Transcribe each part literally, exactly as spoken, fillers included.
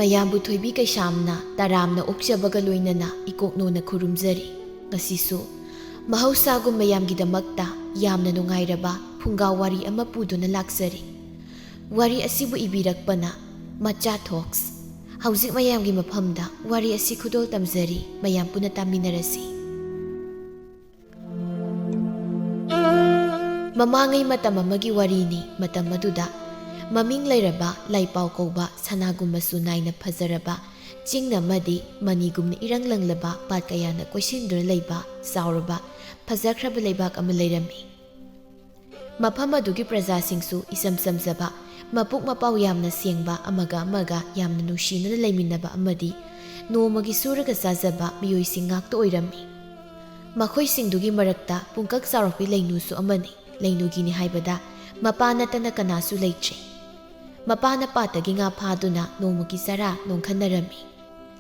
ꯃꯌꯥꯝꯕꯨ ꯊꯣꯏꯕꯤ ꯀꯩꯁꯥꯝꯅ ꯇꯔꯥꯝꯅ ꯑꯣꯛꯆꯕꯒ ꯂꯣꯏꯅꯅ ꯏꯀꯣꯛꯅꯣꯅ ꯈꯨꯔꯨꯝꯖꯔꯤ꯫ ꯉꯁꯤꯁꯨ ꯃꯍꯧꯁꯥꯒꯨꯝ ꯃꯌꯥꯝꯒꯤꯗꯃꯛꯇ ꯌꯥꯝꯅ ꯅꯨꯡꯉꯥꯏꯔꯕ ꯐꯨꯡꯒꯥ ꯋꯥꯔꯤ ꯑꯃ ꯄꯨꯗꯨꯅ ꯂꯥꯛꯆꯔꯤ꯫ ꯋꯥꯔꯤ ꯑꯁꯤꯕꯨ ꯏꯕꯤꯔꯛꯄꯅ ꯃꯆꯥ ꯊꯣꯛꯁ꯫ ꯍꯧꯖꯤꯛ ꯃꯌꯥꯝꯒꯤ ꯃꯐꯝꯗ ꯋꯥꯔꯤ ꯑꯁꯤ ꯈꯨꯗꯣꯜ ꯇꯝꯖꯔꯤ, ꯃꯌꯥꯝ ꯄꯨꯟꯅ ꯇꯥꯃꯤꯟꯅꯔꯁꯤ꯫ ꯃꯃꯥꯡꯉꯩ ꯃꯇꯝ ꯑꯃꯒꯤ ꯋꯥꯔꯤꯅꯤ꯫ ꯃꯇꯝ ꯑꯗꯨꯗ ꯃꯃꯤꯡ ꯂꯩꯔꯕ ꯂꯥꯏꯄꯥꯎ ꯀꯧꯕ ꯁꯅꯥꯒꯨꯝ ꯃꯆꯨ ꯅꯥꯏꯅ ꯐꯖꯔꯕ ꯆꯤꯡ ꯑꯃꯗꯤ ꯃꯅꯤꯒꯨꯝꯅ ꯏꯔꯪ ꯂꯪꯂꯕ ꯄꯥꯠ ꯀꯌꯥꯅ ꯀꯣꯏꯁꯤꯟꯗꯨꯅ ꯂꯩꯕ ꯆꯥꯎꯔꯕ ꯐꯖꯈ꯭ꯔꯕ ꯂꯩꯕꯥꯛ ꯑꯃ ꯂꯩꯔꯝꯃꯤ꯫ ꯃꯐꯝ ꯑꯗꯨꯒꯤ ꯄ꯭ꯔꯖꯥꯁꯤꯡꯁꯨ ꯏꯆꯝ ꯆꯝꯖꯕ, ꯃꯄꯨꯛ ꯃꯄꯥꯎ ꯌꯥꯝꯅ ꯁꯦꯡꯕ, ꯑꯃꯒ ꯑꯃꯒ ꯌꯥꯝꯅ ꯅꯨꯡꯁꯤꯅꯅ ꯂꯩꯃꯤꯟꯅꯕ ꯑꯃꯗꯤ ꯅꯣꯡꯃꯒꯤ ꯁꯨꯔꯒ ꯆꯥꯖꯕ ꯃꯤꯑꯣꯏꯁꯤꯡ ꯉꯥꯛꯇ ꯑꯣꯏꯔꯝꯃꯤ꯫ ꯃꯈꯣꯏꯁꯤꯡꯗꯨꯒꯤ ꯃꯔꯛꯇ ꯄꯨꯡꯀꯛ ꯆꯥꯎꯔꯛꯄꯤ ꯂꯩꯅꯨꯁꯨ ꯑꯃꯅꯤ꯫ ꯂꯩꯅꯨꯒꯤꯅꯤ ꯍꯥꯏꯕꯗ ꯃꯄꯥ ꯅꯠꯇꯅ ꯀꯅꯥꯁꯨ ꯂꯩꯇ꯭ꯔꯦ꯫ ꯃꯄꯥꯅ ꯄꯥꯠꯇꯒꯤ ꯉꯥ ꯐꯥꯗꯨꯅ ꯅꯣꯡꯃꯒꯤ ꯆꯔꯥ ꯅꯣꯡꯈꯟꯅꯔꯝꯃꯤ꯫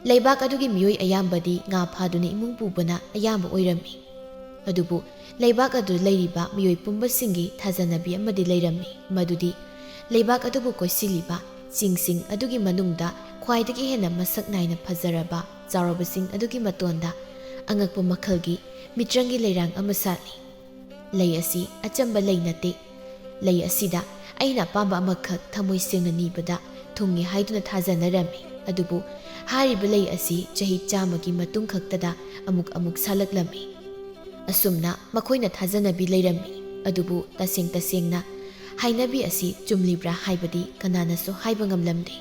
ꯂꯩꯕꯥꯛ ꯑꯗꯨꯒꯤ ꯃꯤꯑꯣꯏ ꯑꯌꯥꯝꯕꯗꯤ ꯉꯥ ꯐꯥꯗꯨꯅ ꯏꯃꯨꯡ ꯄꯨꯕꯅ ꯑꯌꯥꯝꯕ ꯑꯣꯏꯔꯝꯃꯤ꯫ ꯑꯗꯨꯕꯨ ꯂꯩꯕꯥꯛ ꯑꯗꯨꯗ ꯂꯩꯔꯤꯕ ꯃꯤꯑꯣꯏ ꯄꯨꯝꯕꯁꯤꯡꯒꯤ ꯊꯥꯖꯅꯕꯤ ꯑꯃꯗꯤ ꯂꯩꯔꯝꯃꯤ, ꯃꯗꯨꯗꯤ ꯂꯩꯕꯥꯛ ꯑꯗꯨꯕꯨ ꯀꯣꯏꯁꯤꯜꯂꯤꯕ ꯆꯤꯡꯁꯤꯡ ꯑꯗꯨꯒꯤ ꯃꯅꯨꯡꯗ ꯈ꯭ꯋꯥꯏꯗꯒꯤ ꯍꯦꯟꯅ ꯃꯁꯛ ꯅꯥꯏꯅ ꯐꯖꯔꯕ ꯆꯥꯎꯔꯕꯁꯤꯡ ꯑꯗꯨꯒꯤ ꯃꯇꯣꯟꯗ ꯑꯉꯛꯄ ꯃꯈꯜꯒꯤ ꯃꯤꯇ꯭ꯔꯪꯒꯤ ꯂꯩꯔꯥꯡ ꯑꯃ ꯁꯥꯠꯂꯤ꯫ ꯂꯩ ꯑꯁꯤ ꯑꯆꯝꯕ ꯂꯩ ꯅꯠꯇꯦ꯫ ꯂꯩ ꯑꯁꯤꯗ ꯑꯩꯅ ꯑꯄꯥꯝꯕ ꯑꯃꯈꯛ ꯊꯃꯣꯏ ꯁꯦꯡꯅ ꯅꯤꯕꯗ ꯊꯨꯡꯏ ꯍꯥꯏꯗꯨꯅ ꯊꯥꯖꯅꯔꯝꯃꯤ꯫ ꯑꯗꯨꯕꯨ ꯍꯥꯏꯔꯤꯕ ꯂꯩ ꯑꯁꯤ ꯆꯍꯤ ꯆꯥꯝꯃꯒꯤ ꯃꯇꯨꯡ ꯈꯛꯇꯗ ꯑꯃꯨꯛ ꯑꯃꯨꯛ ꯁꯥꯠꯂꯛꯂꯝꯃꯤ꯫ ꯑꯁꯨꯝꯅ ꯃꯈꯣꯏꯅ ꯊꯥꯖꯅꯕꯤ ꯂꯩꯔꯝꯃꯤ꯫ ꯑꯗꯨꯕꯨ ꯇꯁꯦꯡ ꯇꯁꯦꯡꯅ ꯍꯥꯏꯅꯕꯤ ꯑꯁꯤ ꯆꯨꯝꯂꯤꯕ꯭ꯔꯥ ꯍꯥꯏꯕꯗꯤ ꯀꯅꯥꯅꯁꯨ ꯍꯥꯏꯕ ꯉꯝꯂꯝꯗꯦ꯫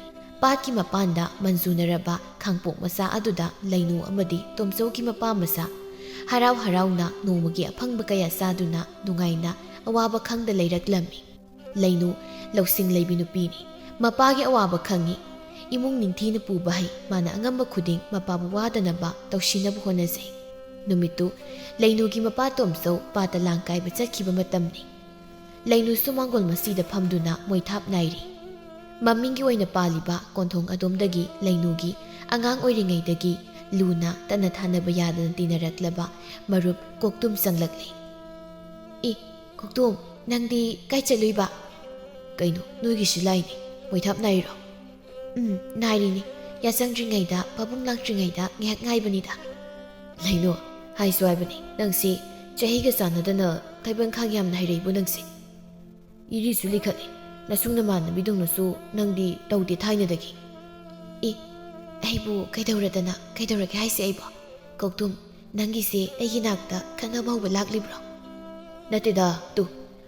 ꯄꯥꯠꯀꯤ ꯃꯄꯥꯟꯗ ꯃꯟꯖꯨꯅꯔꯕ ꯈꯥꯡꯄꯣꯛ ꯃꯆꯥ ꯑꯗꯨꯗ ꯂꯩꯅꯨ ꯑꯃꯗꯤ ꯇꯣꯝꯆꯧꯒꯤ ꯃꯄꯥ ꯃꯆꯥ ꯍꯔꯥꯎ ꯍꯔꯥꯎꯅ ꯅꯣꯡꯃꯒꯤ ꯑꯐꯪꯕ ꯀꯌꯥ ꯆꯥꯗꯨꯅ ꯅꯨꯡꯉꯥꯏꯅ ꯑꯋꯥꯕ ꯈꯪꯗ ꯂꯩꯔꯛꯂꯝꯃꯤ꯫ ꯂꯩꯅꯨ ꯂꯧꯁꯤꯡ ꯂꯩꯕꯤ ꯅꯨꯄꯤꯅꯤ꯫ ꯃꯄꯥꯒꯤ ꯑꯋꯥꯕ ꯈꯪꯉꯤ꯫ ꯏꯃꯨꯡ ꯅꯤꯡꯊꯤꯅ ꯄꯨꯕ ꯍꯩ꯫ ꯃꯥꯅ ꯑꯉꯝꯕ ꯈꯨꯗꯤꯡ ꯃꯄꯥꯕꯨ ꯋꯥꯗꯅꯕ ꯇꯧꯁꯤꯟꯅꯕ ꯍꯣꯠꯅꯖꯩ꯫ ꯅꯨꯃꯤꯠꯇꯨ ꯂꯩꯅꯨꯒꯤ ꯃꯄꯥ ꯇꯣꯝꯆꯧ ꯄꯥꯠꯇ ꯂꯥꯡ ꯀꯥꯏꯕ ꯆꯠꯈꯤꯕ ꯃꯇꯝꯅꯤ꯫ ꯂꯩꯅꯨꯁꯨ ꯃꯥꯡꯒꯣꯜ ꯃꯁꯤꯗ ꯐꯝꯗꯨꯅ ꯃꯣꯏꯊꯥꯞ ꯅꯥꯏꯔꯤ꯫ ꯃꯃꯤꯡꯒꯤ ꯑꯣꯏꯅ ꯄꯥꯜꯂꯤꯕ ꯀꯣꯟꯊꯣꯡ ꯑꯗꯣꯝꯗꯒꯤ ꯂꯩꯅꯨꯒꯤ ꯑꯉꯥꯡ ꯑꯣꯏꯔꯤꯉꯩꯗꯒꯤ ꯂꯨꯅ ꯇꯠꯅ ꯊꯥꯅꯕ ꯌꯥꯗꯅ ꯇꯤꯟꯅꯔꯛꯂꯕ ꯃꯔꯨꯞ ꯀꯣꯛꯇꯨꯝ ꯆꯪꯂꯛꯂꯦ꯫ "ꯏ, ꯀꯣꯛꯇꯨꯝ, ꯅꯪꯗꯤ ꯀꯥꯏ ꯆꯠꯂꯨꯏꯕ?" "ꯀꯩꯅꯣ, ꯅꯣꯏꯒꯤꯁꯨ ꯂꯥꯏꯅꯤ? ꯃꯣꯏꯊꯥꯞ ꯅꯥꯏꯔꯣ?" "ꯎꯝ, ꯅꯥꯏꯔꯤꯅꯤ꯫ ꯌꯥꯆꯪꯗ꯭ꯔꯤꯉꯩꯗ, ꯄꯥꯕꯨꯡ ꯂꯥꯛꯇ꯭ꯔꯤꯉꯩꯗ ꯉꯥꯏꯍꯥꯛ ꯉꯥꯏꯕꯅꯤꯗ꯫ ꯂꯩꯅꯣ, ꯍꯥꯏꯁꯨ ꯍꯥꯏꯕꯅꯤ, ꯅꯪꯁꯦ ꯆꯍꯤꯒ ꯆꯥꯟꯅꯗꯅ ꯊꯕꯛ ꯏꯪꯈꯥꯡ ꯌꯥꯝꯅ ꯍꯩꯔꯛꯏꯕꯣ ꯅꯪꯁꯦ? ꯏꯔꯤꯁꯨ ꯂꯤꯈꯠꯂꯤ꯫ ꯅꯁꯨꯡ ꯅꯃꯥꯟꯅꯕꯤꯗꯧꯅꯁꯨ ꯅꯪꯗꯤ ꯇꯧꯗꯦ ꯊꯥꯏꯅꯗꯒꯤ꯫ ꯏ, ꯑꯩꯕꯨ ꯀꯩꯗꯧꯔꯗꯅ, ꯀꯩꯗꯧꯔꯒꯦ ꯍꯥꯏꯁꯦ ꯑꯩꯕꯣ? ꯀꯧꯇꯨꯝ, ꯅꯪꯒꯤꯁꯦ ꯑꯩꯒꯤ ꯅꯥꯛꯇ ꯈꯠꯅꯕ ꯍꯧꯕ ꯂꯥꯛꯂꯤꯕ꯭ꯔꯣ? ꯅꯠꯇꯦꯗ, ꯇꯨ,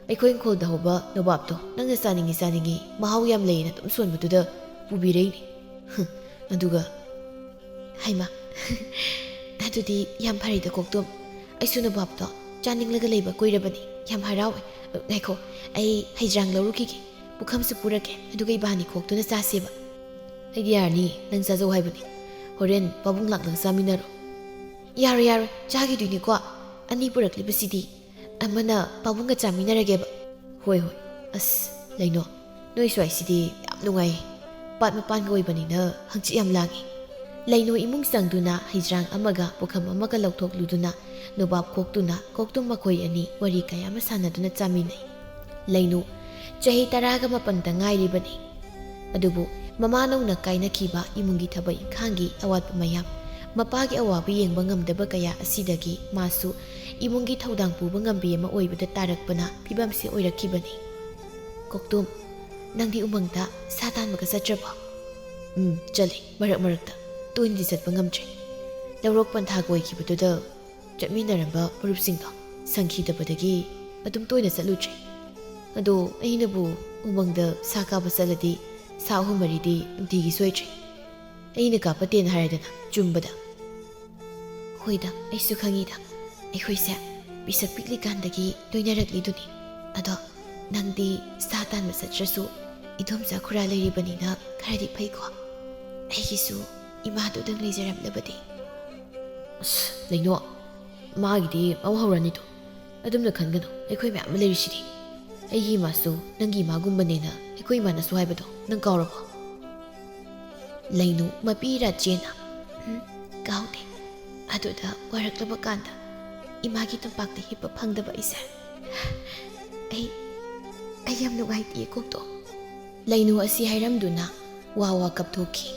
ꯑꯩꯈꯣꯏ ꯏꯪꯈꯣꯜꯗ ꯍꯧꯕ ꯅꯣꯕꯥꯞꯇꯣ ꯅꯪꯅ ꯆꯥꯅꯤꯡꯉꯤ ꯆꯥꯅꯤꯡꯉꯤ, ꯃꯍꯥꯎ ꯌꯥꯝ ꯂꯩꯌꯦꯅ ꯑꯗꯨꯝ ꯁꯣꯟꯕꯗꯨꯗ ꯄꯨꯕꯤꯔꯛꯏꯅꯤ꯫ ꯍꯨꯝ, ꯑꯗꯨꯒ, ꯍꯩꯃꯥ, ꯑꯗꯨꯗꯤ ꯌꯥꯝ ꯐꯔꯦꯗ ꯀꯣꯛꯇꯣꯝ꯫ ꯑꯩꯁꯨ ꯅꯣꯕꯥꯞꯇꯣ ꯆꯥꯅꯤꯡꯂꯒ ꯂꯩꯕ ꯀꯨꯏꯔꯕꯅꯤ꯫ ꯌꯥꯝ ꯍꯔꯥꯎꯋꯦ꯫ ꯉꯥꯏꯈꯣ, ꯑꯩ ꯍꯩꯖ꯭ꯔꯥꯡ ꯂꯧꯔꯨꯈꯤꯒꯦ, ꯄꯨꯈꯝꯁꯨ ꯄꯨꯔꯛꯀꯦ, ꯑꯗꯨꯒ ꯏꯕꯥꯅꯤ ꯈꯣꯛꯇꯨꯅ ꯆꯥꯁꯦꯕ꯫ ꯑꯩꯗꯤ ꯌꯥꯔꯅꯤ, ꯅꯪ ꯆꯥꯖꯧ ꯍꯥꯏꯕꯅꯤ꯫ ꯍꯣꯔꯦꯟ ꯄꯥꯕꯨꯡ ꯂꯥꯛꯂꯒ ꯆꯥꯃꯤꯟꯅꯔꯣ꯫ ꯌꯥꯔꯣꯏ, ꯌꯥꯔꯣꯏ, ꯆꯥꯈꯤꯗꯣꯏꯅꯤꯀꯣ꯫ ꯑꯅꯤ ꯄꯨꯔꯛꯂꯤꯕꯁꯤꯗꯤ꯫ ꯑꯃꯅ ꯄꯥꯕꯨꯡꯒ ꯆꯥꯃꯤꯟꯅꯔꯒꯦꯕ꯫ ꯍꯣꯏ, ꯍꯣꯏ꯫ ꯑꯁ, ꯂꯩꯅꯣ, ꯅꯣꯏ ꯁ꯭ꯋꯥꯏꯁꯤꯗꯤ ꯌꯥꯝ ꯅꯨꯡꯉꯥꯏꯌꯦ꯫ ꯄꯥꯠ ꯃꯄꯥꯟꯒ ꯑꯣꯏꯕꯅꯤꯅ ꯍꯪꯆꯤꯠ ꯌꯥꯝ ꯂꯥꯡꯉꯤ꯫ ꯂꯩꯅꯣ ꯏꯃꯨꯡ ꯆꯪꯗꯨꯅ ꯍꯩꯖ꯭ꯔꯥꯡ ꯑꯃꯒ ꯄꯨꯈꯝ ꯑꯃꯒ ꯂꯧꯊꯣꯛꯂꯨꯗꯨꯅ ꯅꯣꯕꯥꯞ ꯈꯣꯛꯇꯨꯅ ꯀꯣꯛꯇꯨꯝ ꯃꯈꯣꯏ ꯑꯅꯤ ꯋꯥꯔꯤ ꯀꯌꯥ ꯑꯃ ꯁꯥꯟꯅꯗꯨꯅ ꯆꯥꯃꯤꯟꯅꯩ꯫ ꯂꯩꯅꯨ ꯆꯍꯤ ꯇꯔꯥꯒ ꯃꯥꯄꯟꯗ ꯉꯥꯏꯔꯤꯕꯅꯤ꯫ ꯑꯗꯨꯕꯨ ꯃꯃꯥ ꯅꯧꯅ ꯀꯥꯏꯅꯈꯤꯕ, ꯏꯃꯨꯡꯒꯤ ꯊꯕꯛ ꯏꯪꯈꯥꯡꯒꯤ ꯑꯋꯥꯠꯄ ꯃꯌꯥꯝ, ꯃꯄꯥꯒꯤ ꯑꯋꯥꯕ ꯌꯦꯡꯕ ꯉꯝꯗꯕ ꯀꯌꯥ ꯑꯁꯤꯗꯒꯤ ꯃꯥꯁꯨ ꯏꯃꯨꯡꯒꯤ ꯊꯧꯗꯥꯡ ꯄꯨꯕ ꯉꯝꯕꯤ ꯑꯃ ꯑꯣꯏꯕꯗ ꯇꯥꯔꯛꯄꯅ ꯐꯤꯕꯝꯁꯤ ꯑꯣꯏꯔꯛꯈꯤꯕꯅꯤ꯫ ꯀꯣꯛꯇꯨꯝ, ꯅꯪꯗꯤ ꯎꯃꯪꯗ ꯁꯥ ꯇꯥꯟꯕꯒ ꯆꯠꯇ꯭ꯔꯕꯣ? ꯎꯝ, ꯆꯠꯂꯤ, ꯃꯔꯛ ꯃꯔꯛꯇ꯫ ꯇꯣꯏꯅꯗꯤ ꯆꯠꯄ ꯉꯝꯗ꯭ꯔꯦ꯫ ꯂꯧꯔꯣꯛ ꯄꯟꯊꯥꯒ ꯑꯣꯏꯈꯤꯕꯗꯨꯗ ꯆꯠꯃꯤꯟꯅꯔꯝꯕ ꯃꯔꯨꯞꯁꯤꯡꯗꯣ ꯁꯪꯈꯤꯗꯕꯗꯒꯤ ꯑꯗꯨꯝ ꯇꯣꯏꯅ ꯆꯠꯂꯨꯗ꯭ꯔꯦ꯫ ꯑꯗꯣ ꯑꯩꯅꯕꯨ ꯎꯃꯪꯗ ꯁꯥ ꯀꯥꯕ ꯆꯠꯂꯗꯤ ꯁꯥ ꯑꯍꯨꯝ ꯃꯔꯤꯗꯤ ꯅꯨꯡꯇꯤꯒꯤ ꯁꯣꯏꯗ꯭ꯔꯦ꯫ ꯑꯩꯅ ꯀꯥꯞꯄ ꯇꯦꯟ ꯍꯥꯏꯔꯗꯅ ꯆꯨꯝꯕꯗ꯫ ꯍꯣꯏꯗ, ꯑꯩꯁꯨ ꯈꯪꯉꯤꯗ, ꯑꯩꯈꯣꯏꯁꯦ ꯄꯤꯁꯛ ꯄꯤꯛꯂꯤꯀꯥꯟꯗꯒꯤ ꯂꯣꯏꯅꯔꯛꯂꯤꯗꯨꯅꯤ꯫ ꯑꯗꯣ ꯅꯪꯗꯤ ꯁꯥ ꯇꯥꯟꯕ ꯆꯠꯇ꯭ꯔꯁꯨ ꯏꯗꯣꯝꯆꯥ ꯈꯨꯔꯥ ꯂꯩꯔꯤꯕꯅꯤꯅ ꯈꯔꯗꯤ ꯐꯩꯀꯣ꯫ ꯑꯩꯒꯤꯁꯨ ꯏꯃꯥꯗꯨꯗꯪ ꯂꯩꯖꯔꯝꯂꯕꯗꯤ꯫ ꯑꯁ, ꯂꯩꯅꯣ, ꯃꯥꯒꯤꯗꯤ ꯑꯃꯨꯛ ꯍꯧꯔꯅꯤꯗꯣ꯫ ꯑꯗꯨꯝꯅ ꯈꯟꯒꯅꯨ, ꯑꯩꯈꯣꯏ ꯃꯌꯥꯝ ꯑꯃ ꯂꯩꯔꯤꯁꯤꯗꯤ꯫ ꯑꯩꯒꯤ ꯏꯃꯥꯁꯨ ꯅꯪꯒꯤ ꯏꯃꯥꯒꯨꯝꯕꯅꯦꯅ ꯑꯩꯈꯣꯏ ꯏꯃꯥꯅꯁꯨ ꯍꯥꯏꯕꯗꯣ ꯅꯪ ꯀꯥꯎꯔꯕꯣ? ꯂꯩꯅꯨ ꯃꯄꯤ ꯏꯔꯥ ꯆꯦꯅ, "ꯎꯝ, ꯀꯥꯎꯗꯦ꯫ ꯑꯗꯨꯗ ꯋꯥꯔꯛꯂꯕ ꯀꯥꯟꯗ ꯏꯃꯥꯒꯤ ꯇꯨꯝꯄꯥꯛꯇ ꯍꯤꯞꯄ ꯐꯪꯗꯕ ꯑꯩꯁꯦ꯫ ꯑꯩ, ꯑꯩ ꯌꯥꯝ ꯅꯨꯡꯉꯥꯏꯇꯦ ꯀꯣꯛꯇꯣ꯫" ꯂꯩꯅꯨ ꯑꯁꯤ ꯍꯥꯏꯔꯝꯗꯨꯅ ꯋꯥ ꯋꯥ ꯀꯞꯊꯣꯛꯈꯤ꯫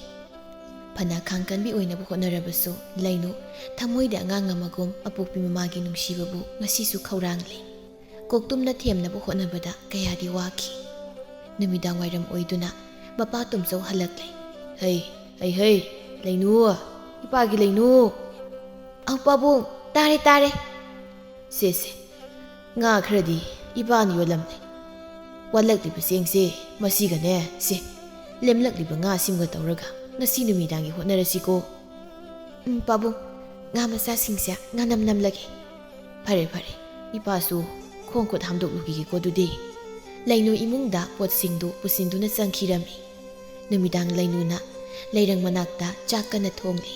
ꯐꯅ ꯈꯥꯡꯀꯟꯕꯤ ꯑꯣꯏꯅꯕ ꯍꯣꯠꯅꯔꯕꯁꯨ, ꯂꯩꯅꯨ ꯊꯃꯣꯏꯗ ꯑꯉꯥꯡ ꯑꯃꯒꯨꯝ ꯑꯄꯣꯛꯄꯤ ꯃꯃꯥꯒꯤ ꯅꯨꯡꯁꯤꯕꯕꯨ ꯉꯁꯤꯁꯨ ꯈꯧꯔꯥꯡꯂꯤ꯫ ꯀꯣꯛꯇꯨꯝꯅ ꯊꯦꯝꯅꯕ ꯍꯣꯠꯅꯕꯗ ꯀꯌꯥꯗꯤ ꯋꯥꯈꯤ꯫ ꯅꯨꯃꯤꯗꯥꯡ ꯋꯥꯏꯔꯝ ꯑꯣꯏꯗꯨꯅ ꯃꯄꯥ ꯇꯣꯝꯆꯧ ꯍꯜꯂꯛꯂꯦ꯫ "ꯍꯩ, ꯍꯩ, ꯍꯩ, ꯂꯩꯅꯨ, ꯏꯄꯥꯒꯤ ꯂꯩꯅꯨ!" "ꯑꯧ ꯄꯥꯕꯨꯡ, ꯇꯥꯔꯦ, ꯇꯥꯔꯦ꯫ ꯁꯦ, ꯁꯦ, ꯉꯥ ꯈꯔꯗꯤ ꯏꯄꯥꯅ ꯌꯣꯜꯂꯝꯂꯦ꯫ ꯋꯥꯠꯂꯛꯂꯤꯕ ꯆꯦꯡꯁꯦ ꯃꯁꯤꯒꯅꯦ, ꯁꯦ, ꯂꯦꯝꯂꯛꯂꯤꯕ ꯉꯥꯁꯤꯡꯒ ꯇꯧꯔꯒ ꯉꯁꯤ ꯅꯨꯃꯤꯗꯥꯡꯒꯤ ꯍꯣꯠꯅꯔꯁꯤꯀꯣ꯫" "ꯎꯝ ꯄꯥꯕꯨꯡ, ꯉꯥ ꯃꯆꯥꯁꯤꯡꯁꯦ ꯉꯥꯅꯝ ꯅꯝꯂꯒꯦ꯫" "ꯐꯔꯦ, ꯐꯔꯦ, ꯏꯄꯥꯁꯨ ꯈꯣꯡ ꯈꯨꯠ ꯍꯥꯝꯗꯣꯛꯂꯨꯈꯤꯒꯦꯀꯣ ꯑꯗꯨꯗꯤ꯫" ꯂꯩꯅꯨ ꯏꯃꯨꯡꯗ ꯄꯣꯠꯁꯤꯡꯗꯨ ꯄꯨꯁꯤꯟꯗꯨꯅ ꯆꯪꯈꯤꯔꯝꯃꯤ꯫ ꯅꯨꯃꯤꯗꯥꯡ ꯂꯩꯅꯨꯅ ꯂꯩꯔꯪ ꯃꯅꯥꯛꯇ ꯆꯥꯛ ꯀꯟꯅ ꯊꯣꯡꯂꯤ꯫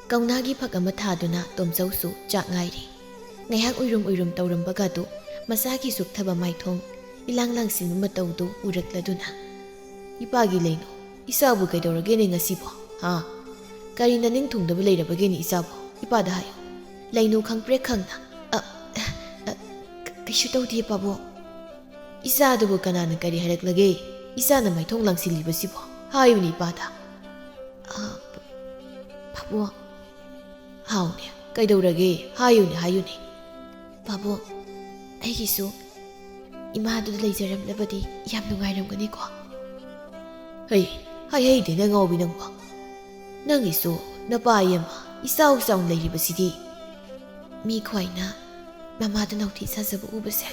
ꯀꯧꯅꯥꯒꯤ ꯐꯛ ꯑꯃ ꯊꯥꯗꯨꯅ ꯇꯣꯝꯆꯧꯁꯨ ꯆꯥꯛ ꯉꯥꯏꯔꯤ꯫ ꯉꯥꯏꯍꯥꯛ ꯎꯏꯔꯨꯝ ꯎꯏꯔꯨꯝ ꯇꯧꯔꯝꯕꯒꯗꯨ ꯃꯆꯥꯒꯤ ꯁꯨꯛꯊꯕ ꯃꯥꯏꯊꯣꯡ, ꯏꯂꯥꯡ ꯂꯥꯡꯁꯤꯟꯕ ꯃꯇꯧꯗꯨ ꯎꯔꯛꯂꯗꯨꯅ, "ꯏꯄꯥꯒꯤ ꯂꯩꯅꯨ, ꯏꯆꯥꯕꯨ ꯀꯩꯗꯧꯔꯒꯦꯅꯦ ꯉꯁꯤꯕꯣ? ꯍꯥ? ꯀꯔꯤ ꯅꯅꯤꯡ ꯊꯨꯡꯗꯕ ꯂꯩꯔꯕꯒꯦꯅꯦ ꯏꯆꯥꯕꯨ? ꯏꯄꯥꯗ ꯍꯥꯏꯌꯨ꯫" ꯂꯩꯅꯨ ꯈꯪꯄ꯭ꯔꯦꯛ ꯈꯪꯅ, "ꯑ, ꯑ, ꯀ-, ꯀꯩꯁꯨ ꯇꯧꯗꯦ ꯄꯥꯕꯨꯡ꯫" "ꯏꯆꯥꯗꯨꯕꯨ ꯀꯅꯥꯅ ꯀꯔꯤ ꯍꯥꯏꯔꯛꯂꯒꯦ? ꯏꯆꯥꯅ ꯃꯥꯏꯊꯣꯡ ꯂꯥꯡꯁꯤꯜꯂꯤꯕꯁꯤꯕꯣ? ꯍꯥꯏꯌꯨꯅꯦ ꯏꯄꯥꯗ꯫" "ꯑ, ꯄ-, ꯄꯥꯕꯨꯡ꯫" "ꯍꯥꯎꯅꯦ, ꯀꯩꯗꯧꯔꯒꯦ? ꯍꯥꯏꯌꯨꯅꯦ, ꯍꯥꯏꯌꯨꯅꯦ꯫" "ꯄꯥꯕꯨꯡ, ꯑꯩꯒꯤꯁꯨ ꯏꯃꯥꯗꯨꯗ ꯂꯩꯖꯔꯝꯂꯕꯗꯤ ꯌꯥꯝ ꯅꯨꯡꯉꯥꯏꯔꯝꯒꯅꯤꯀꯣ꯫" "ꯍꯩ, ꯍꯥꯏꯍꯩꯗꯦꯅ ꯉꯥꯎꯕꯤ ꯅꯪꯕꯣ꯫ ꯅꯪꯒꯤꯁꯨ ꯅꯄꯥ ꯑꯃ ꯏꯆꯥꯎ ꯆꯥꯎꯅ ꯂꯩꯔꯤꯕꯁꯤꯗꯤ꯫" "ꯃꯤ ꯈ꯭ꯋꯥꯏꯅ ꯃꯃꯥꯗ ꯅꯧꯊꯤ ꯁꯥꯖꯕ ꯎꯕꯁꯦ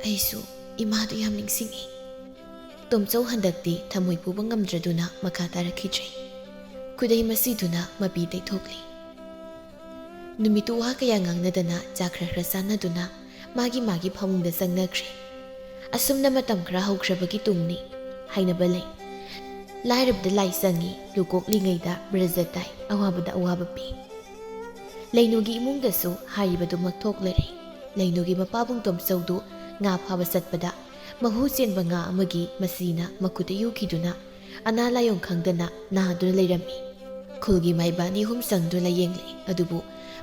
ꯑꯩꯁꯨ ꯏꯃꯥꯗꯨ ꯌꯥꯝ ꯅꯤꯡꯁꯤꯡꯉꯤ꯫" ꯇꯣꯝꯆꯧ ꯍꯟꯗꯛꯇꯤ ꯊꯃꯣꯏ ꯄꯨꯕ ꯉꯝꯗ꯭ꯔꯗꯨꯅ ꯃꯈꯥ ꯇꯥꯔꯛꯈꯤꯗ꯭ꯔꯦ꯫ ꯈꯨꯗꯩ ꯃꯁꯤꯗꯨꯅ ꯃꯄꯤ ꯇꯩꯊꯣꯛꯂꯤ꯫ ꯅꯨꯃꯤꯠꯇꯨ ꯋꯥ ꯀꯌꯥ ꯉꯥꯡꯅꯗꯅ ꯆꯥꯛ ꯈꯔ ꯈꯔ ꯆꯥꯟꯅꯗꯨꯅ ꯃꯥꯒꯤ ꯃꯥꯒꯤ ꯐꯃꯨꯡꯗ ꯆꯪꯅꯈ꯭ꯔꯦ꯫ ꯑꯁꯨꯝꯅ ꯃꯇꯝ ꯈꯔ ꯍꯧꯈ꯭ꯔꯕꯒꯤ ꯇꯨꯡꯅꯤ ꯍꯥꯏꯅꯕ ꯂꯩ꯫ ꯂꯥꯏꯔꯕꯗ ꯂꯥꯏ ꯆꯪꯉꯤ, ꯂꯨ ꯀꯣꯛꯂꯤꯉꯩꯗ ꯕ꯭ꯔꯖ ꯇꯥꯏ, ꯑꯋꯥꯕꯗ ꯑꯋꯥꯕ ꯄꯤ꯫ ꯂꯩꯅꯨꯒꯤ ꯏꯃꯨꯡꯗꯁꯨ ꯍꯥꯏꯔꯤꯕꯗꯨꯃꯛ ꯊꯣꯛꯂꯔꯦ꯫ ꯂꯩꯅꯨꯒꯤ ꯃꯄꯥꯕꯨꯡ ꯇꯣꯝꯆꯧꯗꯨ ꯉꯥ ꯐꯥꯕ ꯆꯠꯄꯗ ꯃꯍꯨ ꯆꯦꯟꯕ ꯉꯥ ꯑꯃꯒꯤ ꯃꯆꯤꯅ ꯃꯈꯨꯠꯇ ꯌꯨꯈꯤꯗꯨꯅ ꯑꯅꯥ ꯂꯥꯏꯌꯣꯡ ꯈꯪꯗꯅ ꯅꯥꯗꯨꯅ ꯂꯩꯔꯝꯃꯤ꯫ ꯈꯨꯜꯒꯤ ꯃꯥꯏꯕ ꯑꯅꯤ ꯑꯍꯨꯝ ꯆꯪꯗꯨꯅ ꯂꯥꯌꯦꯡꯂꯦ, ꯑꯗꯨꯕꯨ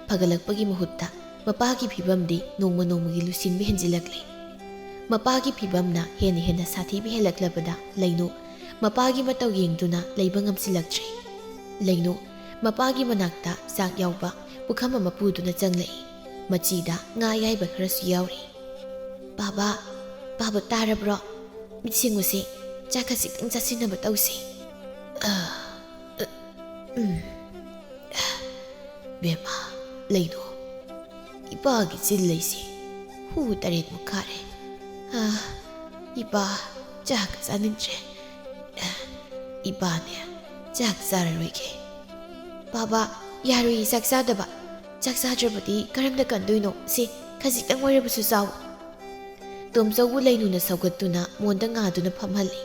ꯐꯒꯠꯂꯛꯄꯒꯤ ꯃꯍꯨꯠꯇ ꯃꯄꯥꯒꯤ ꯐꯤꯕꯝꯗꯤ ꯅꯣꯡꯃ ꯅꯣꯡꯃꯒꯤ ꯂꯨꯁꯤꯟꯕ ꯍꯦꯟꯖꯤꯜꯂꯛꯂꯦ꯫ ꯃꯄꯥꯒꯤ ꯐꯤꯕꯝꯅ ꯍꯦꯟꯅ ꯍꯦꯟꯅ ꯁꯥꯊꯤꯕ ꯍꯦꯜꯂꯛꯂꯕꯗ ꯂꯩꯅꯨ ꯃꯄꯥꯒꯤ ꯃꯇꯧ ꯌꯦꯡꯗꯨꯅ ꯂꯩꯕ ꯉꯝꯁꯤꯜꯂꯛꯇ꯭ꯔꯦ꯫ ꯂꯩꯅꯨ ꯃꯄꯥꯒꯤ ꯃꯅꯥꯛꯇ ꯆꯥꯛ ꯌꯥꯎꯕ ꯄꯨꯈꯝ ꯑꯃ ꯄꯨꯗꯨꯅ ꯆꯪꯂꯛꯏ꯫ ꯃꯆꯤꯗ ꯉꯥ ꯑꯌꯥꯏꯕ ꯈꯔꯁꯨ ꯌꯥꯎꯔꯤ꯫ "ꯕꯥꯕꯥ, ꯕꯥꯕꯥ ꯇꯥꯔꯕ꯭ꯔꯣ? ꯃꯤꯠ ꯁꯤꯡꯉꯨꯁꯦ, ꯆꯥꯛ ꯈꯖꯤꯛꯇꯪ ꯆꯥꯁꯤꯟꯅꯕ ꯇꯧꯁꯦ꯫" ꯑ, ꯑ, ꯎꯝ꯫ ꯕꯦꯝꯃ, ꯂꯩꯅꯨ, ꯏꯄꯥꯒꯤ ꯆꯤꯜ ꯂꯩꯁꯦ ꯍꯨ ꯇꯔꯦꯠꯃꯨꯛ ꯈꯥꯔꯦ꯫ ꯑ, ꯏꯄꯥ, ꯆꯥꯛ ꯆꯥꯅꯤꯡꯗ꯭ꯔꯦ꯫ ꯏꯄꯥꯅꯦ, ꯆꯥꯛ ꯆꯥꯔꯔꯣꯏꯒꯦ꯫ "ꯕꯥꯕꯥ, ꯌꯥꯔꯣꯏꯌꯦ ꯆꯥꯛ ꯆꯥꯗꯕ꯫ ꯆꯥꯛ ꯆꯥꯗ꯭ꯔꯕꯗꯤ ꯀꯔꯝꯅ ꯀꯟꯗꯣꯏꯅꯣ? ꯁꯦ, ꯈꯖꯤꯛꯇꯪ ꯑꯣꯏꯔꯕꯁꯨ ꯆꯥꯎ꯫" ꯇꯣꯝꯆꯧꯕꯨ ꯂꯩꯅꯨꯅ ꯁꯧꯒꯠꯇꯨꯅ ꯃꯣꯟꯗ ꯉꯥꯗꯨꯅ ꯐꯝꯍꯜꯂꯤ꯫